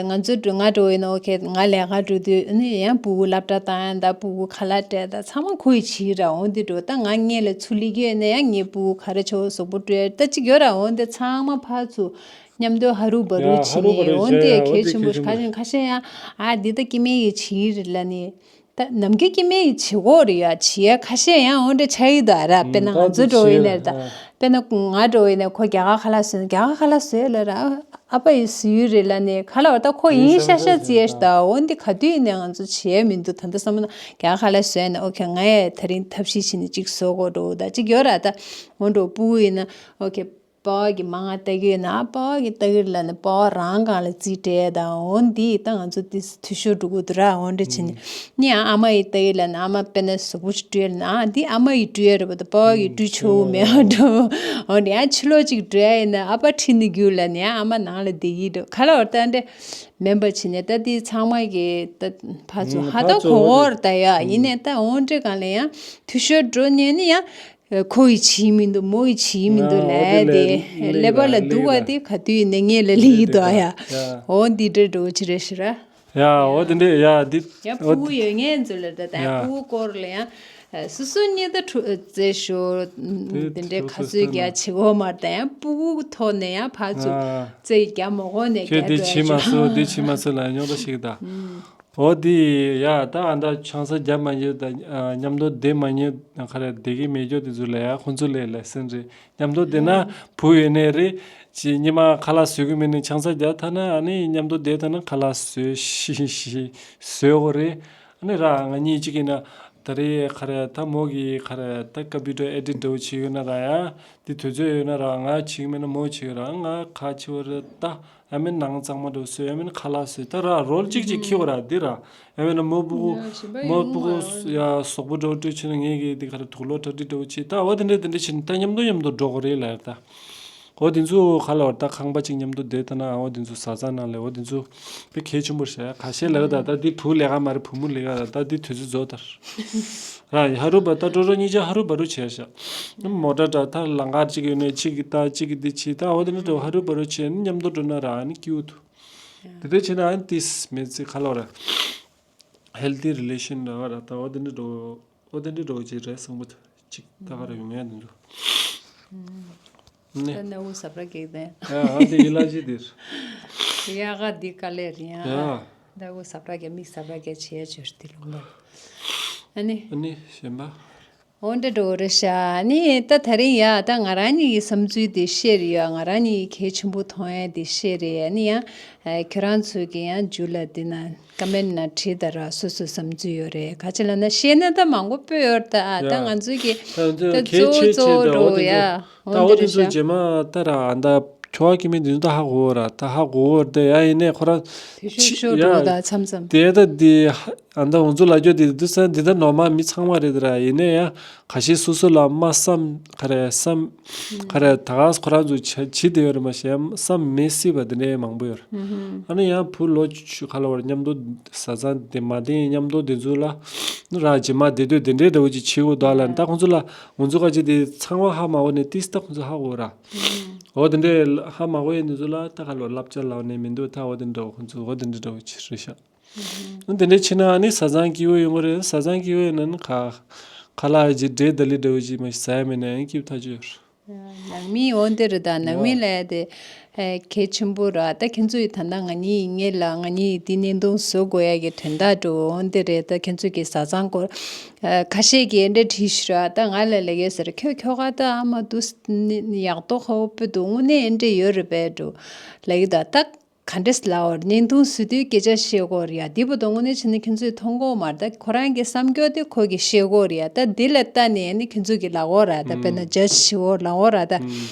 ང་ཚོ་འགྲོ་ང་འགྲོ་ཡིན་ན་ཨོ་ཁེ་ང་ལས་ཀ་འགྲོ་དུས་ནི་ཡང་སྤུ་གུ་སློབ་གྲྭ་བཏང་ཡ་ད་སྤུ་གུ་ཁ་ལག་སྤྲད་ད་ཚང་མ་ཁོ་ཡི་བྱེད་ར་འོན་ཏེ་འགྲོ་ད་ང་སྔོན་ལ་ཚུར་སླེབས་ཀྱི་ཡོད་ན་ཡང་ངའི་སྤུ་གུ་ག་རེ་ཆོག་གཟུགས་པོ་སྤྲོད་ད་ཅིག་ཡོད་ར་འོན་ཏེ་ཚང་མ་ཕར་ཚུར་མཉམ་དུ་ཧ་རུ་བ་རུ་ཡ་བྱེད་ཧ་རུ་བ་ནས་རུ་འོན་ཏེ་བྱེད་ཡ་འོན་གལ་ཏེ་ཆེན་པོ་གལ་ཆེན་ཁ་པོ་ཤས་ཁ་ཤས་ཡང་ཨ་འདི་ད་སྐྱེ་དམན་ཡི་བྱེད་རེད་ལ་ནི། ད་ནམ་རྒྱུན་སྐྱེ་དམན་ཡི་བྱེད་དགོས་རེད་ཡ་བྱེད་ཡ་ཁ་ཤས་ཡང་འོན་ཏེ་ཆགས་ཡི་ད་ར་དཔེར་ན་ང་ཚོ་འགྲོ་ཡི་ནས་ད་དཔེར་ན་ང་འགྲོ་ཡི་ནས་ཁོ་རྒྱ་གར་ཁ་ལག་བཟོས་ན་རྒྱ་གར་ཁ་ལག་བཟོས་ལ་ར་ཨ་ཕ་ཡི་བཟོས་ཡོད་རེད་ལ་ནས་ཁ་ལག་བ་ད་ཁོ་ཡིན་ཤ་ཤ་བརྩི་ཡ་ཞིག་ད་འོན་ཏེ་ག་དུས་ཡིན་ནས་ང་ཚོ་བྱེད་ཡ་མི་འདུག་ད་ལྟ་བསམ་ན་རྒྱ་གར་ཁ་ལག་བཟོས་ནས་ཨོ་ཁེ་ང་ཡ་ད་རིང་ཐབས་ཤེས་བྱས་ནས་གཅིག་བཟོ་དགོས་འགྲོ་ད་གཅིག་ཡོད་ར་ད་འོན་འགྲོ་སྤུ་གུ་ཡིན་ན་ཨོ་ཁེ། པ་ཕ་གིས་མང་ང་ལྟ་གི་ཡོད་ན་པ་ཕ་གིས་ལྟ་གི་ལ་ནི་པ་ཕ་རང་སྒང་ལ་རྩིས་སྤྲད་དང་འོ་འདི་ད་ང་ཚོ་དེ་འཐུས་ཤོར་འགྲོ་གི་འདུག་ར་འོ་འདྲ་བྱས་ནས་ནི་ཡང་ཨ་མ་ཡིས་ལྟ་གི་ལ་ནི་ཨ་མ་དཔེར་ན་གཟུགས་པོ་ཞིག་སྤྲོད་ལ་ནི་ཨ་འདི་ཨ་མ་ཡིས་སྤྲོད་ཡ་རེད་པ་ད་པ་ཕ་གིས་སྤྲོད་ཆོག་གི་མེད་ཨ་འགྲོ་འོ་ནི་ཡང་ཕྱི་ལོགས་ཅིག་འགྲོ་ཡ་ཡིན་ན་ཨ་ཕ་ཁྲིད་ནི་རྒྱུག་ལ་ནི་ཡང་ཨ་མ་ནང་ལ་བསྡད་ཀྱི་འགྲོ་ཁ་ལ་བར་ད་འདྲ་མེན་པ་བྱས་ནས་ད་དེ་ཚང་མ་གི་ད་ཕར་ཚུར་ཧ་ད་གོ་བོར་ད་ཡ་ཡིན་ནས་ད་འོ་འདྲ་གང་ལ་ཡང་འཐུས་ཤོར་འགྲོ་ཉན་ནི་ཡང་། ཁོ་ཡི་བྱིས་མི་འདུག་མོ་ཡི་བྱིས་མི་འདུག་ལབ་དེ་ཀླད་པ་ལ་འདུག་པ་དེ་ག་དུས་ནས་ངེད་ལ་ལི་ཡི་འདུག་ཡ། འོ་འདི་འདྲ་འགྲོ་ཅི་རེད་ཤི་ར། ཡ་འོ་དེ་འདྲས་ཡ་འདི་ཡ་འོ་ཕྲུ་གུ་ཡོད་ངེས་ཚོ་ལ་ད་ད་ཡ་ཕྲུ་གུ་སྐོར་ལ་ཡང་སོ་སོ་གཉིས་ད་ཕྲུ་རྩེད་ཤོར་དེ་འདྲས་ག་ཚོད་རྒྱ་ཆེ་གོ་མར་ད་ཡང་ཕྲུ་གུ་ཐོག་ནས་ཡང་ཕར་ཚུར་རྩེད་རྒྱ་མོ་གོ་ནས་ཁྱོད་རྒྱ་འདི་བྱིས་མ་སོ་འདི་བྱིས་མ་སོ་ལ་ཉོག་ད་ཞིག་ད། འོ་དེ་ཡ་ད་ཨ་ད་ཆང་ས་རྒྱབ་མ་ཉེས་ད་མཉམ་དུ་བསྡད་མ་ཉེས་ཁ་ར་བསྡད་ཀྱི་མེད་རྒྱུ་དེ་ཚོ་ལ་ཡ་ཁོང་ཚོ་ལས་ལས་སེམས་རེད་མཉམ་དུ་བསྡད་ན་བུ་ཡོད་ནས་རེད་ཅི་ཉི་མ་ཁ་ལག་བཟོ་གི་མེད་ནས་ཆང་ས་རྒྱབ་ཐ་ན་ཨ་ནི་མཉམ་དུ་བསྡད་ཐ་ན་ཁ་ལག་བཟོ་ཤི་ཤི་བཟོ་གོ་རེད་ཨ་ནི་ར་ང་གཉིས་གཅིག་ཡིན་ན་ད་ ག་རེ་ག་རེ་ད་མོ་གི་ག་རེ་ད་ཀམ་པུ་ཊར་ཨེ་ཌིཊ་འདྲ་བོ་བྱེད་ཡོད་ན་ར་ཡ། དེ་དུས་ཚོད་ཡོད་ན་ར་ང་བྱེད་ཀྱི་མེད་ན་མོ་བྱེད་ཀྱི་ར། ང་ག་བྱེད་པ་རེད་ད། ཨ་མེན་ནང་གཙང་མ་འདྲ་བོ་བཟོས། ཨ་མེན་ཁ་ལག་བཟོས། ད་ར་རོལ་གཅིག་གཅིག་འཁྱེར་བ་ར་འདི་ར། ཨ་མེན་མོ་སྤུ་གུ་ཡ་གཞན་པ་མོ་ཡིན་སྤུ་གུ་མ་ཡོང་ཡ་གཟུགས་པོ་འདྲ་བོ་སྤྲོད་ཕྱིན་ན་ངས་གི་འདི་ག་རེ་དུག་ལོག་གྲ་སྒྲིག་འདྲ་བོ་བྱེད། ད་འོ་དེ་འདྲ་དེ་འདྲ་བྱེད་ན་ད་མཉམ་དུ་མཉམ་དུ་འགྲོ་དགོས་རེད་ལབ་ད། འོ་དེ་ཚོ་ག་ལབ་ར། ད་ཁང་པ་གཅིག་མཉམ་དུ་བསྡད་ད་ན་འོ་དེ་ཚོ་བཟའ་ཚང་ནང་ལས་འོ་དེ་ཚོ་དཔེ་གལ་ཆེན་པོ་རེད་ཤག་ཁ་ཤས་ལབ་ད། ད་འདི་བུ་ལས་ཀ་མ་རེད། བུ་མོ་ལས་ཀ་ར། ད་འདི་དུས་ཚོད་རྫོགས་ད་ར། ཧ་རུ་བ་ད་འགྲོ་རོགས་གཉིས་ཆ་ཧ་རུ་བ་རུ་བྱས་ཤག་མོ་ཊ་འདྲ་ད་ལམ་ཁ་གཅིག་ཡོད་ནས་གཅིག་གི་ད་གཅིག་གི་འདི་བྱེད། ད་འོ་དེ་འདྲ་འགྲོ་ཧ་རུ་བ་རུ་བྱས་ནས་མཉམ་དུ་འགྲོ་ན་ར་ཨ་ནི་སྐྱིད་པོ་འདུག་དེ་འདྲ་བྱས་ན་ཨ་ནི་ཏིས་མེད་ཚེ་ག་ལབ་ར། ཧེལ་ཐི་རི་ལེ་ཤན་འདྲ་བ་ར། ད་འོ་དེ་འདྲ་འགྲོ་འོ་དེ་འདྲ་འགྲོ་ཅིག་རེད་བཟང་པོ་ཅིག་ད་ག་ར་ཡོང་ཡ་འདི་འདུག་ནི། ད་ནི་འུ་ས་པྲ་གེག་དེ། ཡ་ཨ་དེ་ཡི་ལ་ཞིག་དེར། ཡ་ག་འདི་ག་ལེར་ཡ། ཡ། ད་འུ་ས་པྲ་གེ་མིག་ས་པྲ་གེ་བྱེད་ཡ་ཆོར་དེ་ལུང་ལ། ཨ་ནི། ཨ་ནི་གཞན་པ། འོ་འདྲ་འགྲོ་རེད་ཤག་ཨ་ནི་ད་ད་རིང་ཡ་ད་ང་རང་ཉིད་ཀྱི་བསམ་ཚུལ་དེ་བཤད་རེད་ཡ། ང་རང་ཉིད་ཀྱི་གལ་ཆེན་པོ་མཐོང་ཡ་དེ་བཤད་རེད། ཨ་ནི་ཡ། ཨ་ཁྱོད་རང་ཚོས་ཀྱི་ཡང་མཇུག་ལ་འདི་ན་ཀ་མེན་ཊི་ན་བྲིས་ད་ར། སོ་སོའི་བསམ་ཚུལ་ཡོད་རེད། ག་ཅི་ལབ་ན་བཤད་ན་ད་མང་པོ་སྤོས་ཡོད་རེད་ད། ཨ་ད་ཡ། ང་ཚོའི་གི་ད་ད་གཙོ་བོ་གལ་ཆེ་གཙོ་བོ་ཆེ་འགྲོ་ད་འོ་ཡ། དེ་ཚོ་ད་འོ་འོ་དེ་དེ་ཚོ་རེད་ཤག་རྗེས་མ་ད་ར་ཨ་ད་ཁྱོ་ག་སྐྱེ་དམན་དེ་ཚོ་ད་ཧ་གོ་ར། ད་ཧ་གོ་ར་དེ་ཡ་ཡིན་ནས་ཁོ་རང་དེ་ཤོད་ཤོད་འགྲོ་ད་མཚམས་མཚམས། དེ་ད་དེ་ཨ་ད་འོ་ཚོ་ལ་རྒྱོ་དེ་དུ་ས་འདི་ད་ནོར་མ་མི་ཚང་མ་རེད་ད་ར། ཡིན་ནས་ཡ། ཁ་ཤས་སོ་སོ་ལ་མ་བསམ་ག་རེ་བསམ་ག་རེ་ད་ག་ཁོ་རང་ཚོ་བྱ་བྱེད་བསྡད་ཡོད་རེད་མ་གཞི་བསམ་མེད་སྲིད་པ་དེ་འདྲའི་མང་པོ་ཡོད་རེད། ཨ་ནི་ཡང་བུ་ལོ་ཆུ་ཁ་ལ་བར་མཉམ་དུ་བཟའ་ཚང་དེ་མ་བསྟེན་མཉམ་དུ་དེ་ཚོ་ལ་ནི་ར་རྗེས་མ་བསྡད་དུས་དེ་འདྲའི་འདྲ་བོ་ཅིག་བྱེད་དགོས་འདུག་ལ། ད་ཁོང་ཚོ་ལ་ང་ཚོ་ཁ་ཅིག་དེ་ཚང་མ་ཧ་མ་གོ་ནས་ཏིས་ད་ཁོང་ཚོ་ཧ་གོ་ར། འོ་དེ་འདྲའི་ཧ་མ་གོ་ཡས་དེ་ཚོ་ལ་ད་ཁ་ལོ་བསླབ་བྱ་ལབ་ནས་མི་འདུག་ད་འོ་དེ་འདྲ་བོ་ཁོང་ཚོ་འོ་དེ་འདྲ་འདྲ་བོ་ཅིག་རེད་ཤག་འདི་འདྲ་བྱས་ན་ཨ་ནི་བཟའ་ཚང་སྐྱིད་པོ་ཡོང་གི་རེད། བཟའ་ཚང་སྐྱིད་པོ་ཡོད་ན་ནི་ཁ་ཁ་ལག་ཅིག་འབྲས་ལྡག་ལི་འདྲ་བོ་ཅིག་མ་ཟ་ཡ་མེད་ན་ཡང་སྐྱིད་པོ་ཐག་ཆོད་ཡོད་རེད། ནང་མི་འོ་འདི་རེད་ད། ནང་མི་ལ་ཡ་དེ་ཨེ་གལ་ཆེན་པོ་རེད། ད་ཁྱེད་ཚོ་ཡི་ད་ལྟ་ང་གཉིས་ཡིན་ངེས་ལ་ང་གཉིས་ཡི་འདི་བརྙན་ཐུང་བཟོ་དགོས་ཡ་གི་དོན་དག་འགྲོ་འོ་འདི་རེད། ད་ཁྱེད་ཚོ་གི་བཟའ་ཚང་སྐོར་ཨེ་ཁ་ཤས་ཀྱིས་འདྲ་དྲིས་ཤི་ར། ད་ང་ལ་ལབ་ཡས་ཟེར་ཁྱོད་ཁྱོ་ག་ད་ཨ་མ་དུ་ཡག་ཏོ་ཁ་བོ་སྤུ་འདུག་དངོས་གནས་འདྲ་ཡོད་རེད་པས་འགྲོ་ལབ་ཡི་ད། ད་ག་འདྲས་ལའོ་བརྙན་ཐུང་བཟོ་དུས་སྐད་ཆ་བཤད་དགོས་རེད་ཡ། འདི་བོ་དོ་དངོས་གནས་བྱས་ན་ཁྱེད་ཚོས་མཐོང་གོ་མ་རེད། ད་ཁོ་རང་གི་བསམ་སྐྱོ་དེ་ཁོ་གི་བཤད་དགོས་རེད་ཡ། ད་འདི་ལ་ལྟ་ནས་ནི་ཁྱེད་ཚོ་གི་ལབ་དགོས་ར། ད་དཔེར་ན་ཇ་ཇི་བྱེད་དགོས་ལབ་དགོས་ར། ད་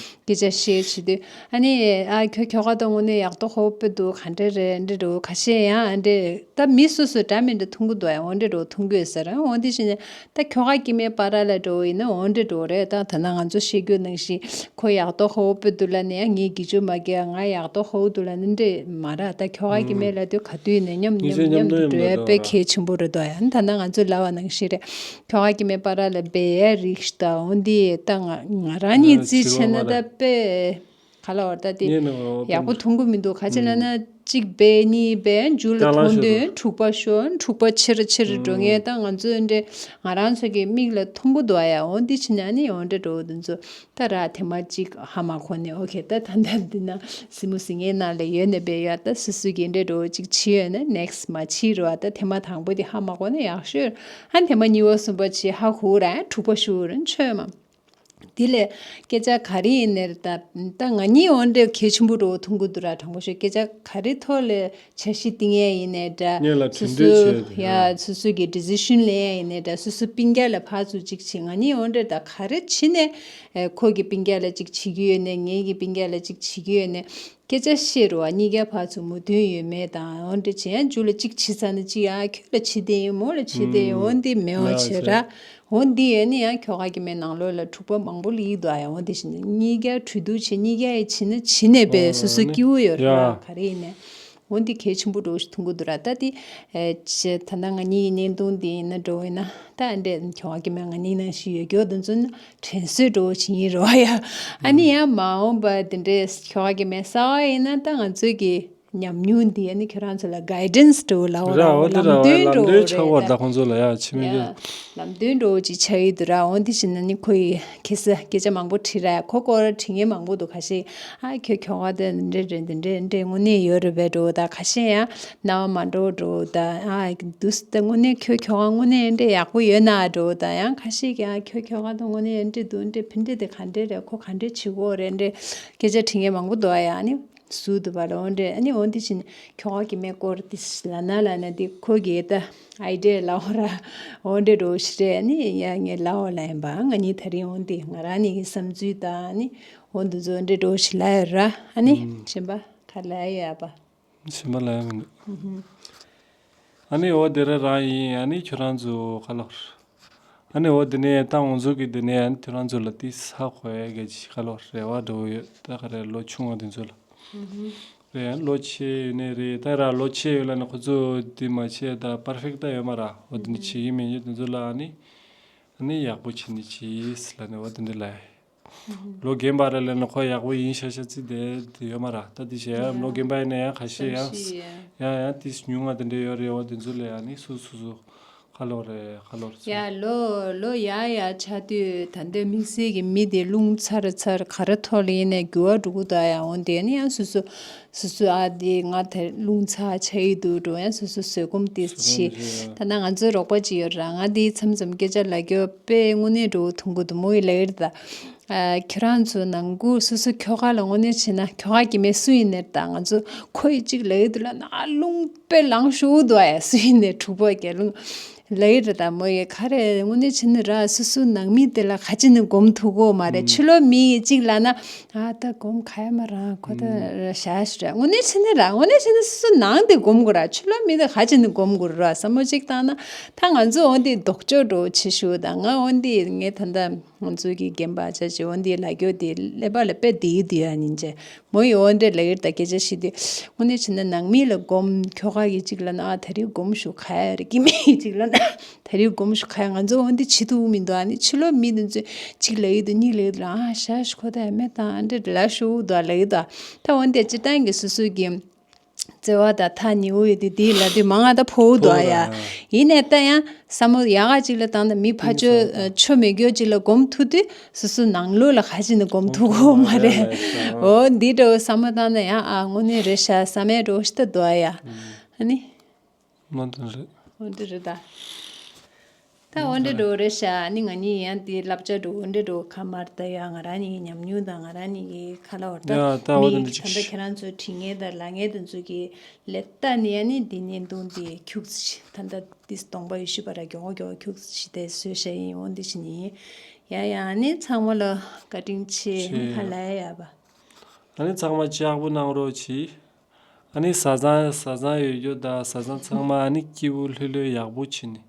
སྐད་ཆ་བཤད་བྱེད་དུས་ཨ་ནི་ཨ་ཁྱོད་ཁྱོ་ག་དོ་དངོས་གནས་ཡག་ཏོ་ཁོ་བོ་སྤུ་འདུག་ག་འདྲས་རེད་འདྲས་འགྲོ་ཁ་ཤས་ཡང་ཨ་འདྲས་ད་མི་སོ་སོ་འདྲ་མི་འདྲ་མཐོང་གི་འདུག་ཡ། འོ་འདྲས་འགྲོ་མཐོང་གི་ཡོད་ས་རེད། འོ་འདི་བྱས་ནས་ད་ཁྱོ་ག་སྐྱེ་དམན་བར་ལ་འགྲོ་ཡིན་ན་འོ་འདྲས་འགྲོ་རེད། ད་ད་ན་ང་ཚོ་ཤེས་རྒྱུ་ནང་བཞིན་ཁོ་ཡག་ཏོ་ཧོ་པེ་འདུག་ལ་ནི་ཡང་ངས་གི་ཅུ་མ་གི་ང་ཡག་ཏོ་ཧོ་འདུག་ལ་ནི་འདྲེ་མ་ར། ད་ཁྱོ་ག་གི་མེད་ལ་དུ་ག་དུས་ནས་མཉམ་མཉམ་མཉམ་དུ་འགྲོ་ཡ་དཔེ་གལ་ཆེན་པོ་རེད་དོ། ཡང་ད་ན་ང་ཚོ་ལབ་པ་ནང་བཞིན་རེད། ཁྱོ་ག་གི་མེད་པ་ར་ལ་བེ་ཡ་རིགས་ད་འོ་འདི་ད་ང་ང་རང་ཉིད་རྩིས་བྱས་ན་ད་དཔེ། ག་ལ་བར་ད་དེ་ཡག་པོ་མཐོང་གི་མི་འདུག་ག་ཅི་ལ་ན་གཅིག་སྦས་གཉིས་སྦས་མཇུག་ལ་མཐོང་དུས་འཁྲུག་པ་ཤོར། འཁྲུག་པ་ཆེ་རུ་ཆེ་རུ་འགྲོ་ངེས། ད་ང་ཚོ་འདྲེ་ང་རང་ཚོ་གི་མིག་ལ་མཐོང་གི་འདུག་ཡ། འོ་འདི་ཕྱིན་ན་ནི་འོ་འདྲེ་འགྲོ་འདི་ཚོ་ད་ར་དེ་མ་གཅིག་ཧ་མ་གོ་ནས། ཨོ་ཁེ། ད་ད་ད་འདི་ན་སི་མོ་སི་ངའི་ནང་ལ་ཡོད་ནས་སྦས་ཡ། ད་སུ་སུ་གི་འདྲེ་འགྲོ་གཅིག་ཕྱི་ཡོད་ན་ནེགས་མ་ཕྱི་རུ་བ། ད་དེ་མ་དང་པོ་དེ་ཧ་མ་གོ་ནས་ཡག་ཤོས། ཨ་དེ་མ་གཉིས་པ་གསུམ་པ་ཕྱི་ཧ་གོ་ར་འཁྲུག་པ་ཤོར་ཆོས་མ། དེ་ལས་སྐད་ཆ་ག་རེ་ཡིན་ནའི་ད་ད་ང་གཉིས་འོ་འདྲ་གལ་ཆེན་པོ་འགྲོ་མཐོང་གི་འདུག་ར། དྲང་པོ་ཤོད། སྐད་ཆ་ག་རེ་ཐོག་ལ་འཆར་གཞི་བཏིང་ཡས་ཡིན་ནའི་འདྲ། སོ་སོ་ཡ་སོ་སོ་གི་ཌི་སི་ཤན་ལེན་ཡས་ཡིན་ནའི་འདྲ། སོ་སོ་སྤུན་ཀྱག་ལ་ཕར་ཚུར་གཅིག་བྱེད། ང་གཉིས་འོ་འདྲ་ད་ག་རེ་བྱེད་ནས་ཁོ་གི་སྤུན་ཀྱག་ལ་གཅིག་བྱེད་ཀྱི་ཡོད་ནའི་ངེད་ཀྱི་སྤུན་ཀྱག་ལ་གཅིག་བྱེད་ཀྱི་ཡོད་ནའི། སྐད་ཆ་བཤད་རུ་བ་གཉིས་ཀ་ཕར་ཚུར་མོས་མཐུན་ཡོད་མེད་དང་། འོ་འདྲ་བྱས་ཡང་མཇུག་ལ་གཅིག་བྱེད་ཚར་ན་གཅིག་ཡང་ཁྱོད་ལ་བྱེད་བསྡད་ཡོད་མོ་ལ་བྱེད་བསྡད་ཡོད། འོ་འདི་མེད་པ་བྱེད་ར། འོ་འདི་ཡོད་ན་ཡང་ཁྱོ་ག་གི་མེད་ནང་ལོགས་ལ་འཁྲུག་པ་མང་པོ་ལ་ཡིག་འདུག་ཡ། འོ་འདི་བཞིན་གཉིས་ཀ་གྲོས་བསྡུར་བྱེད། གཉིས་ཀ་ཡི་བྱེད་ན་བྱེད་ནས་པས་སོ་སོ་སྐྱིད་པོ་ཡོད་ར། ག་རེ་ཡིན་ནས་འོ་འདི་གལ་ཆེན་པོ་འགྲོ་ཞིག་མཐོང་གི་འདུག་ར། ད་འདི་ད་ལྟ་ང་གཉིས་ཀྱི་བརྙན་ཐུང་འདི་ཡིན་ན་འགྲོ་ཡིན་ན་ད་འདྲས་ཁྱོ་ག་གི་མེད་ང་གཉིས་ནང་བཞིན་ཡོད་རྒྱུ་དེ་ཚོ་ན། དྲན་གསོས་འགྲོ་བྱེད་ཡིན་རོ་ཡ། ཨ་ནི་ཡང་མ་འོངས་པ་དེ་འདྲའི་ཁྱོ་ག་གི་མེད་གསར་པ་ཡིན་ན་ད་ང་ཚོའི་གི་ཉམས་མྱོང་འདི་ཨ་ནི་ཁྱོད་རང་ཚོ་ལ་གའི་ཌེན་སི་འགྲོ་ལ་འོ་ར་འོ་དེ་ར་ལམ་སྟོན་ལམ་འགྲོ་སྟོན་རེད་ཆགས་པ་ད། ད་ཁོང་ཚོ་ལ་ཡ་ཕྱི་མི་ཡ་གི་ལམ་སྟོན་འགྲོ་ཅིག་ཆགས་ཡི་འདུག་ར། འོ་འདི་བཞིན་ན་ནི་ཁོ་ཡི་ཁེ་ས་སྐད་ཆ་མང་པོ་དྲིས་ར། ཁོ་སྐོར་དྲི་ངན་མང་པོ་འདུག་ཁ་ཤས་ཨ་ཁྱོད་ཁྱོ་ག་དེ་འདྲ་རེད་འདི་འདྲ་འདྲ་དངོས་གནས་ཡོད་རེད་པས་འགྲོ། ད་ཁ་ཤས་ཡང་རྣ་བ་མ་འགྲོ་འགྲོ། ད་ཨ་འདུག་སེ་ད་དངོས་གནས་ཁྱོད་ཁྱོ་ག་དངོས་གནས་འདྲ་ཡག་པོ་ཡོད་ན་འགྲོ། ད་ཡང་ཁ་ཤས་ཀྱིས་ཨ་ཁྱོད་ཁྱོ་ག་ད་དངོས་གནས་འདྲ་འདུག་འདྲ་ཕི་འདྲ་དེ་ག་འདྲ་རེད། ཁོ་ག་འདྲ་བྱེད་ཀྱི་ཡོད་རེད་འདྲ་སྐད་ཆ་དྲི་མཁན་མང་པོ་འདུག་ཨ་ཡ། ཨ་ནི་ ཟུར་དུ་བ་ལ་འོ་འདྲས། ཨ་ནི་འོ་འདི་བཞིན་ཁྱོ་ག་གི་མེ་སྐོར་དེ་ལ་ན་ལ་ན་དེ་ཁོ་གི་ད་ཨའི་ཌི་ཡ་ལ་འོ་ར་འོ་འདྲས་འགྲོ་ཞིག་རེད། ཨ་ནི་ཡ་ངས་ལ་འོ་ལ་ཡིན་པ་ང་གཉིས་ད་རིང་འོ་འདི་ང་རང་གཉིས་ཀྱི་བསམ་ཚུལ་དང་ཨ་ནི་འོ་འདི་ཚོ་འདྲས་འགྲོ་ཞིག་ལ་ཡོད་ར། ཨ་ནི་ཨུམ། གཞན་པ་ག་ལ་ཡོད་པ། གཞན་པ་ལ་ཡོད་མི་འདུག་ཨུ་ཧུམ། ཨ་ནི་འོ་དེ་ར་རང་ཡིན། ཨ་ནི་ཁྱོད་རང་ཚོ་ག་ལོར། ཨ་ནི་འོ་དེ་ནས་ད་ང་ཚོ་གི་དེ་ནས་ཨ་ནི་ཁྱོད་རང་ཚོ་ལ་ཏིས་ཧ་གོ་ཡ་གི་ཅིག་ག་ལོར་རེ་བ་འགྲོ་ཡོད། ད་ག་རེ་ལོ་ཆུང་བ་དེ་ཚོ་ལ། རེད། ལོ་ཆེ་ཡོད་ནས་རེད། ད་ར་ལོ་ཆེ་ཡོད་ལ་ནི་ཁོ་ཚོ་དེ་མ་བྱས་ད་པར་ཕེག་ད་ཡོད་མ་ར། འོ་དེ་ནི་བྱེད་ཀྱི་མེད་ཡོད་དེ་ཚོ་ལ་ཨ་ནི། ཨ་ནི་ཡག་པོ་བྱེད་ནི་བྱེད་ལ་ནི་འོ་དེ་འདྲ་ལ། ལོ་རྒན་པ་རེད་ལ་ནི་ཁོ་ཡག་པོ་ཡིན་ཤ་ཤ་ཚིག་དེ་དེ་ཡོད་མ་ར། ད་དེ་བྱས་ཡ་ལོ་རྒན་པ་ཡིན་ན་ཡང་ཁ་ཤས་ཡང་ཡང་ཡང་དེ་ཉུང་ང་དེ་འདྲ་ཡོད་རེད། འོ་དེ་ཚོ་ལ་ཨ་ནི་སུ་སུ་སུ་ཁ་ལོ་རེད་ཁ་ལོ་རེད། ཡ་ལོ་ལོ་ཡ་ཡ་ཆགས་དུས་ད་འདོད་དམིགས་བསལ་གྱི་མི་དེ་རླུང་ཚར་ཚར་ག་རེ་ཐོག་ལ་ཡིན་ནས་འགྱུར་བ་འགྲོ་གི་འདུག་ཡ། འོན་ཏེ་ནི་ཡང་སོ་སོ་སོ་སོ་ཨ་དེ་ང་དེ་རླུང་ཚ་ཆགས་ཡི་འདུག་འགྲོ་ཡང་སོ་སོ་བཟོད་སྒོམ་དེ་བྱེད། ད་ན་ང་ཚོའི་རོགས་པ་ཅིག་ཡོད་ར། ང་དེ་མཚམས་མཚམས་སྐད་ཆ་ལ་སྐྱོ་དཔེ་དངོས་གནས་འགྲོ་ཐུང་གི་འདུག་མོ་ཡི་ལ་ཡིར་ད། ཨ་ཁྱོད་རང་ཚོ་ནང་ཁུལ་སོ་སོ་ཁྱོ་ག་ལ་དངོས་གནས་བྱས་ན་ཁྱོ་ག་གི་མེད་སུ་ཡིན་ནས་ད་ང་ཚོ་ཁོ་ཡི་གཅིག་ལ་ཡིར་དུ་ལ་ན་རླུང་དཔེ་ལངས་ཤོག་འདུག་ཨ། སུ་ཡིན་ནས་འཁྲུག་པ་རྒྱལ་རླུང་ལ་ཡིར་ད་མོ་ཡི་ག་རེ་དངོས་གནས་བྱས་ན་ར་སོ་སོ་ནང་མི་དེ་ལ་ག་ཅི་ནས་སྒོམ་ཐུག་གོ་མ་རེད། ཕྱི་ལོགས་མི་ཡི་གཅིག་ལ་ན་ཨ་ད་སྒོམ་ག་ཡ་མ་རང་ཁོ་ད་ཤ་ཤ་ར་དངོས་གནས་བྱས་ན་ར་དངོས་གནས་བྱས་ན་སོ་སོ་ནང་དེ་སྒོམ་དགོས་ར། ཕྱི་ལོགས་མི་དེ་ག་ཅི་ནས་སྒོམ་དགོས་ར་བསམ་བློ་གཅིག་བཏང་ན་ད་ང་ཚོ་འོ་འདི་ལྡོག་ཕྱོགས་འགྲོ་ཆེ་ཤོས་ད་ང་འོ་འདི་ངས་ད་ད། ང་ཚོ་གི་རྒན་པ་ཆ་ཆེ་འོ་འདི་ལ་སྐྱོ་དེ་ཀླད་པ་ལ་དཔེ་བདེ་ཡི་དེ་ཡ་ཉིན་བྱས་མོ་ཡི་འོ་འདྲས་ལ་ཡིར་ད་སྐད་ཆ་ཤི་དེ་དངོས་གནས་བྱས་ན་ནང་མི་ལ་སྒོམ་ཁྱོ་ག་གི་གཅིག་ལ་ན་ཨ་ད་རེས་སྒོམ་ཞུ་ག་ཡ་རེ་གི་མི་གཅིག་ལ་ན་ད་རེས་སྒོམ་ཞུ་ག་ཡ་ང་ཚོ་འོ་འདི་བྱེད་ཐུབ་མི་འདུག་ཨ་ནི་ཕྱི་ལོགས་མི་དེ་ཚོས་གཅིག་ལ་ཡིར་དུ་གཉིས་ལ་ཡིར་དུ་ཨ་ཤ་ཤ་ཁོ་ད་ཡ་མེད་དང་ཨ་འདྲས་ལ་ཞུ་འདུག་ལ་ཡིར་དུ་ད་འོ་འདི་སྤྱི་བཏང་གི་སོ་སོ་གི་བརྩེ་བ་དང་ཐག་ཉེ་བོ་ཡོད་དུས་དེའི་ལ་དུས་མང་ང་ད་ཕོ་བོ་འདུག་ཨ་ཡ། ཕོ་བོ་ཡིན་ནས་ད་ཡང་བསམ་བློ་ཡག་ག་ཅིག་ལ་བཏང་ན་མི་ཕ་ཆོས་ཆོ་མེད་སྐྱོ་ཅིག་ལ་སྒོམ་ཐུབ་དུས་སོ་སོ་ནང་ལོགས་ལ་ག་ཅིག་ནས་སྒོམ་ཐུབ་གོ་མ་རེད། འོ་འདི་འདྲ་བོ་བསམ་བློ་བཏང་ན་ཡང་ཨ་དངོས་གནས་རེད་ཤག་བསམ་ཡས་འདྲ་བོ་ཞིག་ད་འདུག་ཨ་ཡ། ཨ་ནི། མ་དོན་རེད། འོ་འདི་རེད་ད། ད་འོ་འདྲ་འགྲོ་རེད་ཤག་ཨ་ནི་ང་གཉིས་ཡང་དེ་བསླབ་བྱ་འགྲོ་འོ་འདྲ་འགྲོ་ཁ་མར་ད་ཡ་ང་རང་གཉིས་ཀྱི་ཉམས་མྱོང་དང་ང་རང་གཉིས་ཀྱི་ཁ་ལ་བར་ད་ཡ་ད་འོ་མི་འདི་འདྲ་ད་ཅིག་ད་ཁྱེད་རང་ཚོའི་དྲི་ངན་དང་ལ་ངན་དེ་ཚོ་གི་ལས་ད་ནི་ཡ་ནི་འདི་བརྙན་ཐུང་འདི་ཁྱུག་ཙམ་ད་ད་འདི་སྟོང་པ་ཡེ་ཤུ་པ་ར་མགྱོགས་མགྱོགས་ཁྱུག་ཙམ་དེ་བཟོས་ཤག་ཡིན། འོ་འདི་ཞིག་ནི་ཡ་ཡ་ཨ་ནི་ཚང་མ་ལ་བཀའ་དྲིན་ཆེ། ཨ་ནི་ཁ་ལ་ཡ་ཡ་བ། ཨ་ནི་ཚང་མ་ལྕགས་པོ་གནང་རོགས་གྱིས། ཨ་ནི་བཟའ་ཚང་བཟའ་ཚང་ཡོད་རྒྱུ་དང་བཟའ་ཚང་ཚང་མ་ཨ་ནི་སྐྱིད་པོ་ལྷོད་ལྷོད་ཡག་པོ་བྱེད་ནི།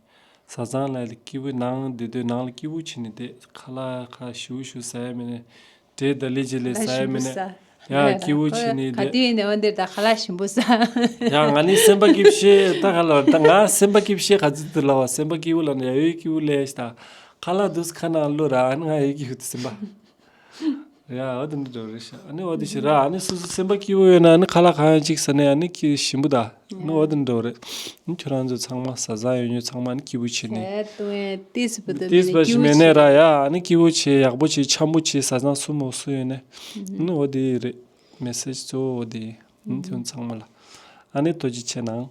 བཟའ་ཚང་ལ་སྐྱིད་པོ་ནང་བསྡད་དུས་ནང་ལ་སྐྱིད་པོ་བྱེད་ནི་དེ་ཁ་ལག་ཁ་ཞུ་ཞུ་ཟ་ཡ་མེད་ནི། འབྲས་ད་ལི་ཇི་ལི་ཟ་ཡ་མེད་ནི། ཡ་སྐྱིད་པོ་བྱེད་ནི་དེ། ག་དུས་ཡིན་ནའི་འོ་འདིར་ད་ཁ་ལག་ཞིམ་པོ་ཟ། ཡ་ང་ནི་སེམས་པ་སྐྱིད་པོ་བྱེད་ད་ཁ་ལག་ད་ང་སེམས་པ་སྐྱིད་པོ་བྱེད་ག་ཚོད་དུ་ལ་བ་སེམས་པ་སྐྱིད་པོ་ལ་ནི་ཡ་ཡོད་སྐྱིད་པོ་ལས་ཤི་ད། ཁ་ལག་དུས་ཁ་ནང་བླུག་ར་ཨ་ནི་ང་ཡོད་སྐྱིད་པོ་དུ་སེམས་པ། ཡ་འོ་དེ་འདྲ་འགྲོ་རེད་ཤག་ཨ་ནི་འོ་དེ་ཞིག་ར་ཨ་ནི་སོ་སོ་སེམས་པ་སྐྱིད་པོ་ཡོད་ན་ཨ་ནི་ཁ་ལག་གང་ཡང་ཅིག་ཟ་ནས་ཨ་ནི་ཁྱི་ཞིམ་པོ་ད། ཨ་ནི་འོ་དེ་འདྲ་རེད། ཨ་ནི་ཁྱོད་རང་ཚོ་ཚང་མ་བཟའ་ཚང་ཡོད་ཉོ་ཚང་མ་ཨ་ནི་སྐྱིད་པོ་བྱེད་ནས། ཏིས་པ་ཏིས་པ་ཞིག་མེད་ནས་ར་ཡ་ཨ་ནི་སྐྱིད་པོ་བྱེད་ཡག་པོ་བྱེད་འཆམ་པོ་བྱེད་བཟའ་ཚང་སུ་མོ་སུ་ཡོད་ནས། ཨ་ནི་འོ་དེ་རེད། མེ་སེ་ཇི་གཙོ་བོ་འོ་དེ་ཨ་ནི་ཁྱོད་ཚང་མ་ལ། ཨ་ནི་ཐུགས་རྗེ་ཆེ་གནང་།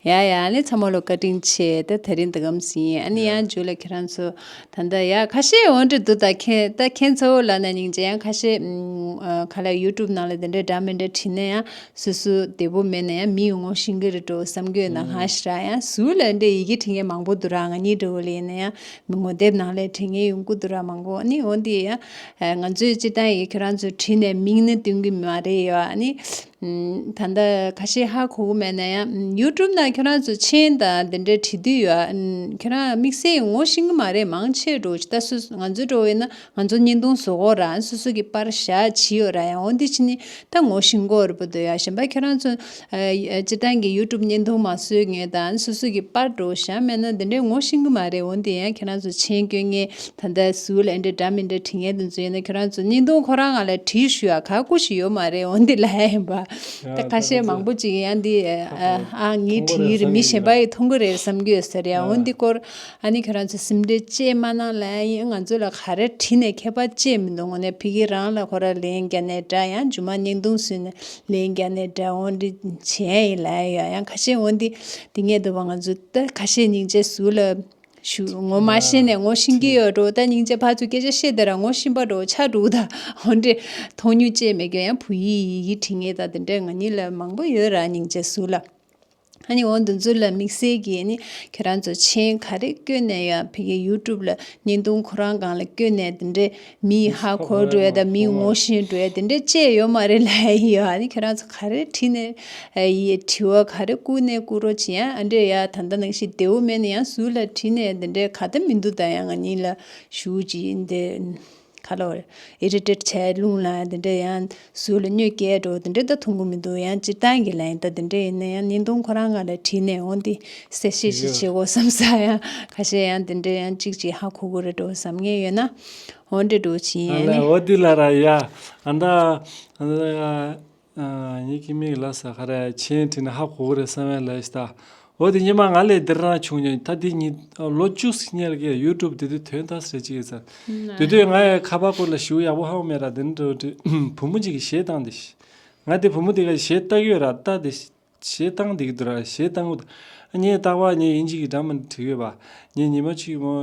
ཡ་ཡ་ཨ་ནི་ཚང་མ་ལོ་བཀའ་དྲིན་ཆེ་དེ་དེ་རིང་འདི་གམ་ཟིན་ཨ་ནི་ཡ་ཡང་མཇུག་ལ་ཁྱེད་རང་ཚོ་ད་ལྟ་ཡ་ཁ་ཤས་འོ་འདྲ་འདུག་ད་ཁྱེད་ད་ཁྱེད་ཚོ་ལ་ན་སྙིང་རྗེ་ཡང་ཁ་ཤས་ཨམ་ཨ་ག་ལ་ཡུ་ཊུབ་ནང་ལ་དེ་འདྲའི་འདྲ་མི་འདྲ་བྲིས་ན་ཡང་སོ་སོ་བདེ་པོ་མེད་ན་ཡང་མི་ཡི་ངོ་ཤེས་ཀྱི་རེད་འགྲོ་བསམ་གྱི་ཡོད་ན་ཧ་ཤི་ར་ཡང་ཟུར་ལ་འདྲ་ཡི་གེ་བྲིས་མཁན་མང་པོ་འདུག་ར་ང་གཉིས་འདྲ་བོ་ལ་ཡིན་ན་ཡང་མི་ངོ་དེབ་ནང་ལ་བྲིས་མཁན་ཡོང་གི་འདུག་ར་མང་པོ་ཨ་ནི་འོ་འདི་ཡ་ང་ཚོས་སྤྱི་བཏང་ཡི་གེ་ཁྱེད་རང་ཚོ་བྲིས་ནས་མིང་ནི་སྟོན་གྱི་མ་རེད་ཡ་ཨ་ནི། ད་ལྟ་ཁ་ཤས་ཧ་གོ་གི་མེད་ན་ཡང་ཡུ་ཊུབ་ནང་ཁྱོད་རང་ཚོ་མཆན་དང་དེ་འདྲའི་བྲིས་དུས་ཡོད། ཁྱོད་རང་དམིགས་བསལ་ངོ་ཤེས་ཀྱི་མ་རེད་མང་ཆེ་འགྲོ་ད་སུ་ང་ཚོ་འགྲོ་ཡོད་ན་ང་ཚོ་བརྙན་ཐུང་བཟོ་གོ་ར་སོ་སོ་གི་པར་བཞག་བྱི་ཡོད་ར་ཡང་འོ་འདི་ཕྱི་ནི་ད་ངོ་ཤེས་གོ་རེད་པ་འདོད་ཡ་གཞན་པ་ཁྱོད་རང་ཚོ་སྤྱི་བཏང་གི་ཡུ་ཊུབ་བརྙན་ཐུང་མ་བཟོས་ངེས་དང་སོ་སོ་གི་པར་འགྲོ་བཞག་མེད་ན་དེ་འདྲའི་ངོ་ཤེས་ཀྱི་མ་རེད་འོ་འདི་ཡང་ཁྱོད་རང་ཚོ་མཆན་སྐྱོན་ངེས། ད་ལྟ་ཟུར་ལ་འདྲ་འདྲ་མི་འདྲ་བྲིས་མཁན་དེ་ཚོ་ཡིན་ན་ཁྱོད་རང་ཚོ་བརྙན་ཐུང་ཁོ་རང་ང་ལ་བྲིས་ཞུ་ཡ་ག་ཀུ་ཞིག་ཡོད་མ་རེད་འོ་འདི་ལ་ཡིན་པ། ད་ཁ་ཤས་མང་པོ་ཅིག་ཡང་འདི་ཨ་ངའི་བྲིས་ཡིན་རེད་མི་གཞན་པ་ཡི་མཐོང་གི་རེད་བསམ་གྱི་ཡོད་ས་རེད་འོ་འདི་སྐོར་ཨ་ནི་ཁྱོད་རང་ཚོ་སེམས་ཁྲལ་ཅེས་མ་གནང་ལ་ཡིན་ང་ཚོ་ལ་ག་རེ་བྲིས་ནས་ཁྱད་པར་ཅེས་མི་འདུག་ངོ་ནས་ཕ་གི་རང་ལ་ཁོ་ར་ལན་རྒྱག་ནས་འདྲ་ཡང་རྒྱུ་མ་བརྙན་ཐུང་བཟོས་ནས་ལན་རྒྱག་ནས་འདྲ་འོ་འདི་བྱས་ཡིན་ལ་ཡ་ཡང་ཁ་ཤས་འོ་འདི་འདི་ངས་འདུག་བ་ང་ཚོ་ད་ཁ་ཤས་སྙིང་རྗེ་ཟུར་ལ། ཞུ། ངོ་མ་ཤེས་ནས་ངོ་ཤེས་ཀྱི་ཡོད་འགྲོ། ད་སྙིང་རྗེ་ཕར་ཚུར་སྐད་ཆ་བཤད་དེ་ར་ངོ་ཤེས་པ་འགྲོ་ཆགས་འགྲོ། ད་འོ་འདྲས་མཐོང་མྱོང་བཅས་མེད་ཀྱང་ཡང་བོད་ཡིག་ཡི་གེ་བྲིས་མཁན་ད་དེ་འདྲས་ང་གཉིས་ལ་མང་པོ་ཡོད་ར། སྙིང་རྗེ་ཟུར་ལ། ཨ་ནི་འོ་འདི་ཚོ་ལ་དམིགས་བསལ་གྱིས་ནི་ཁྱེད་རང་ཚོ་མཆན་ག་རེ་བཀོད་ནས་ཡང་ཕ་གི་ཡུ་ཊུབ་ལ་བརྙན་ཐུང་ཁོ་རང་སྒང་ལ་བཀོད་ནས་དེ་འདྲས་མིས་ཧ་གོ་འགྲོ་ཡ་དང་མིས་ངོ་ཤེས་འགྲོ་ཡ་དེ་འདྲས་བཅས་ཡོད་མ་རེད་ལབ་ཡ་ཡོད། ཨ་ནི་ཁྱེད་རང་ཚོ་ག་རེ་བྲིས་ནས་ཡི་དྲི་བ་ག་རེ་བསྐུར་ནས་བསྐུར་རོགས་བྱེད། ཡང་ཨ་འདྲས་ཡ་ད་ལྟ་ནང་བཞིན་བདེ་བོ་མེད་ན་ཡང་ཟུར་ལ་བྲིས་ནས་དེ་འདྲས་ག་ད་མི་འདུག་ད་ཡང་ང་གཉིས་ལ་ཞུ་ཅིག་འདི། ག་ལོར་ཨི་རི་ཊེཊ་བྱས་རླུང་ལངས་དེ་འདྲ་ཡང་ཟུར་ལ་སྨྱོ་སྐྱེལ་འགྲོ་དེ་འདྲ་ད་མཐོང་གི་མི་འདུག་ཡང་སྤྱིར་བཏང་གི་ལན་ད་དེ་འདྲ་ཡིན་ན་ཡང་བརྙན་ཐུང་ཁོ་རང་ང་ལ་བྲིས་ནས་འོང་དེ་གསལ་བཤད་ཞིག་བྱེད་དགོས་བསམ་ས། ཡང་ཁ་ཤས་ཡང་དེ་འདྲ་ཡང་གཅིག་གཅིག་ཧ་གོ་གི་རེད་འགྲོ་བསམ་ངེས་ཡོད་ན་འོ་འདྲ་འགྲོ་ཕྱིན་ཡང་ནི། འོ་དེ་ལ་ར་ཡ་ཨ་ད་ཨ་ད། ངའི་ཁྱིམ་མི་ལ་ས་ཁ་ར་ཆེན་ཁྲིད་ན་ཧ་གོ་གི་རེད་བསམ་ཡ་ལ་ཤི་ད། འོ་དེ་ཉི་མ་ང་ལས་འདིར་རང་བྱུང་ཉོན་ད་དེ་ཉིད་ལོ་བཅུ་ཟིན་ཉལ་གི་ཡུ་ཊུབ་དེ་དུས་དོན་དག་ཟེར་ཅིག་ཡིན་ས། དེ་དུས་ང་ཡ་ཁ་པར་སྐོར་ལ་ཞུ་ཡག་པོ་ཧ་གོ་མེད་ར་དེ་འདྲ་བུ་མོ་ཅིག་གིས་གཞས་བཏང་དེ་ཤི། ང་དེ་བུ་མོ་དེ་ག་གཞས་བཏགས་ཡོད་ར་ད་དེ་ཤི། གཞས་བཏང་དེ་གི་འདུག་ར་གཞས་བཏང་གི་འདུག་ངས་རྟག་པར་ངས་དབྱིན་ཇི་གི་འདྲ་མི་འདྲ་བྲིས་ཡོད་པ། ངས་ཉི་མ་གཅིག་མོ་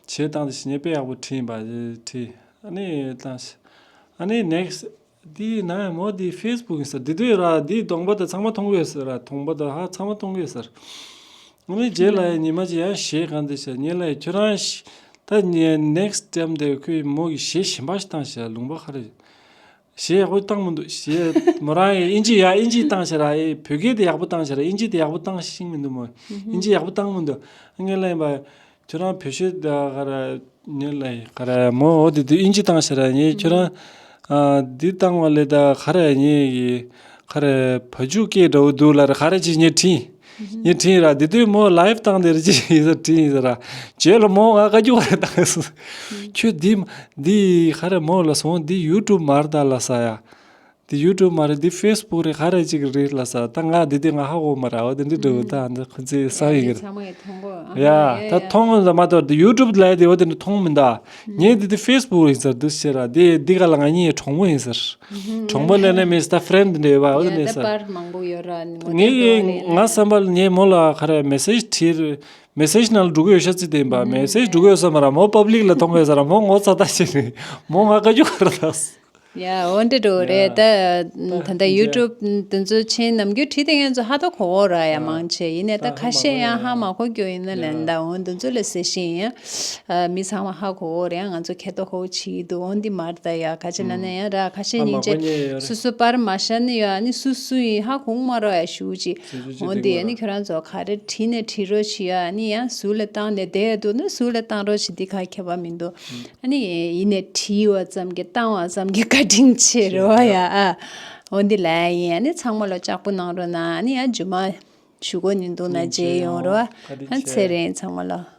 གཞས་བཏང་དེ་ཤི་ངས་དཔེ་ཡག་པོ་བྲིས་ཡིན་པ་བྲིས་ཨ་ནི་བཏང་ཤི། ཨ་ནི་ནེག་སི་འདི་ན་མོ་འདི་ཕེ་སི་བུག་ཡིན་ཟེར། འདི་དུས་ར་འདི་གདོང་པ་དང་ཚང་མ་མཐོང་གི་ཡོད་ཟེར་ར། གདོང་པ་དང་ཧ་ཚང་མ་མཐོང་གི་ཡོད་ཟེར། ཨ་ནི་རྗེས་ལ་ཡང་ཉི་མ་ཅིག་ཡང་གཞས་གང་དེ་བྱས་ཉེ་ལ་ཡང་ཁྱོད་རང་ཤི། ད་ཉེ་ནེག་སི་ཊེམ་དེ་ཁོས་མོ་གི་གཞས་གཞན་པ་ཞིག་བཏང་ཤག་ལུང་པ་ཁ་རེ། གཞས་ཡག་པོ་བཏང་མི་འདུག་གཞས་མོ་རང་ཡང་ཨིན་ཇི་ཡ་ཨིན་ཇི་བཏང་ཤག་ར། ཨེ་བོད་སྐད་དེ་ཡག་པོ་བཏང་ཤག་ར། ཨིན་ཇི་དེ་ཡག་པོ་བཏང་ཤེས་མི་འདུག་མོ། ཨིན་ཇི་ཡག་པོ་བཏང་མི་འདུག་ངས་ལབ་ཡིན་པ། ཁྱོད་རང་བོད་གཞས་ད་ག་ར་ཉེ་ལ་ཡི་ག་ར་མོ་འོ་དེ་དུས་ཨིན་ཇི་བཏང་ཤག་ར། ངས་ཁྱོད་རང་ཨ་འདི་བཏང་བ་ལས་ད་ག་ར་ངས་ཡི་ག་ར་བ་ཕྱུགས་སྐད་འདྲ་བོ་འདུག་ལ་ར་ག་ར་ཅིག་ངས་དྲིས། ངས་དྲིས་ར་དེ་དུས་མོ་ལའིབ་བཏང་དེ་ར་ཅིག་ཡིན་ས་དྲིས་ཡིན་ས་ར། རྗེས་ལ་མོ་ང་བཀའ་བཀྱོན་བ་རེ་བཏང་སོང་། ཁྱོད་འདི་འདི་ག་ར་མོ་ལ་སོང་འདི་ཡུ་ཊུབ་མ་རེད་ད་ལ་ས་ཡ། འདི་ཡུ་ཊུབ་མ་རེད། འདི་ཕེ་སི་བུག་རེད། ག་རེ་ཅིག་རེད་ལ་ས། ད་ང་འདི་དེ་ང་ཧ་གོ་མ་ར། འོ་དེ་འདི་འགྲོ་ད་འདི་ཁོ་ཚོས་ས་ཡི་གི་རེད། ཚང་མ་ཡི་མཐོང་གོ་ཨ་ཡ་ཡ་ད་ཡ་མཐོང་ངོ་ཟ་མ་གཏོགས་འདི་ཡུ་ཊུབ་ལ་དེ་འོ་དེ་འདི་མཐོང་མི་འདའ། ངས་འདི་དེ་ཕེ་སི་བུག་རེད་ཟེར་འདུག་ཟེར་ར། དེ་འདི་ག་ལ་ང་གཉིས་གྲོགས་མོ་ཡིན་ཟེར། གྲོགས་མོ་ལས་ནས་མིན་ད་ཕ་རེན་ཌི་འདྲ་ཡོད་པ་འོ་དེ་ཡ་ནས་ད་ཟེར། པར་མང་པོ་ཡོད་ར་ངོ་ངས་དེབ་ཀྱི་ལོ་རེ་ང་བསམ་པ་ལ་ངས་མོ་ལ་ག་རེ་མེ་སེ་ཇི་བྲིས་རེད། མེ་སེ་ཇི་ནང་ལ་འགྲོ་གི་ཡོད་ཤག་ཚིག་དེ་ཡིན་པ། མེ་སེ་ཇི་འགྲོ་གི་ཡོད་ས་མ་ར། མོ་པབ་ལིག་ལ་གཏོང་གི་ཡོད་ས་ར། མོ་ངོ་ཚ་ད་བྱེད་ནས་མོ་ང་བཀའ་བཀྱོན་ག་རེ་ད། ཡ་འོ་འདྲ་འགྲོ་རེད་ད། ད་ད་ལྟ་ཡུ་ཊུབ་དེ་ཚོ་མཆན་ནམ་རྒྱུན་བྲིས་དེ་ངན་ཚོ་ཧ་ད་གོ་འོ་ར་ཡ་མང་ཆེ་ཡིན་ནས་ད་ཁ་ཤས་ཡང་ཧ་མ་གོ་རྒྱུ་ཡིན་ན་ལན་ད་འོ་འདི་ཚོ་ལ་ཟེར་བཞིན་ཡ། མི་ཚང་མ་ཧ་གོ་འོ་རེད་ཡ། ང་ཚོ་ཁེ་ཏོ་ཧོ་ཆི་འདུག་འོ་འདི་མར་ད་ཡ་ཁ་ཆེ་ན་ན་ཡ་ར་ཁ་ཤས་སྙིང་རྗེ་སུ་སུ་པར་མ་ཤར་ནི་ཡ་ནི་སུ་སུ་ཡིན་ཧ་གོ་མ་ར་ཡ་ཞུ་ཅི། འོ་འདི་ཡ་ནི་ཁྱོད་རང་ཚོ་ག་རེ་བྲིས་ནས་བྲིས་རོགས་བྱི་ཡ་ནི་ཡ་ཟུར་ལ་བཏང་ནས་བསྡད་འདུག་ན་ཟུར་ལ་བཏང་རོགས་བྱི་འདི་ག་ཁྱད་པར་མི་འདུག་ཨ་ནི་ཡིན་ནས་བྲིས་བ་ཙམ་གྱིས་བཏང་བ་ཙམ་གྱིས་བཀའ་དྲིན་ཆེ་རེད་བ་ཡ་ཨ། འོ་འདི་ལ་ཡིན་ཨ་ནི་ཚང་མ་ལ་ལྕགས་པོ་གནང་རོགས་གནང་ཨ་ནི་ཡང་རྗེས་མ་ཞུ་དགོས་ནི་འདུག་ན་མཇལ་ཡོང་རོགས་ཨ། ཚེ་རིང་ཚང་མ་ལ།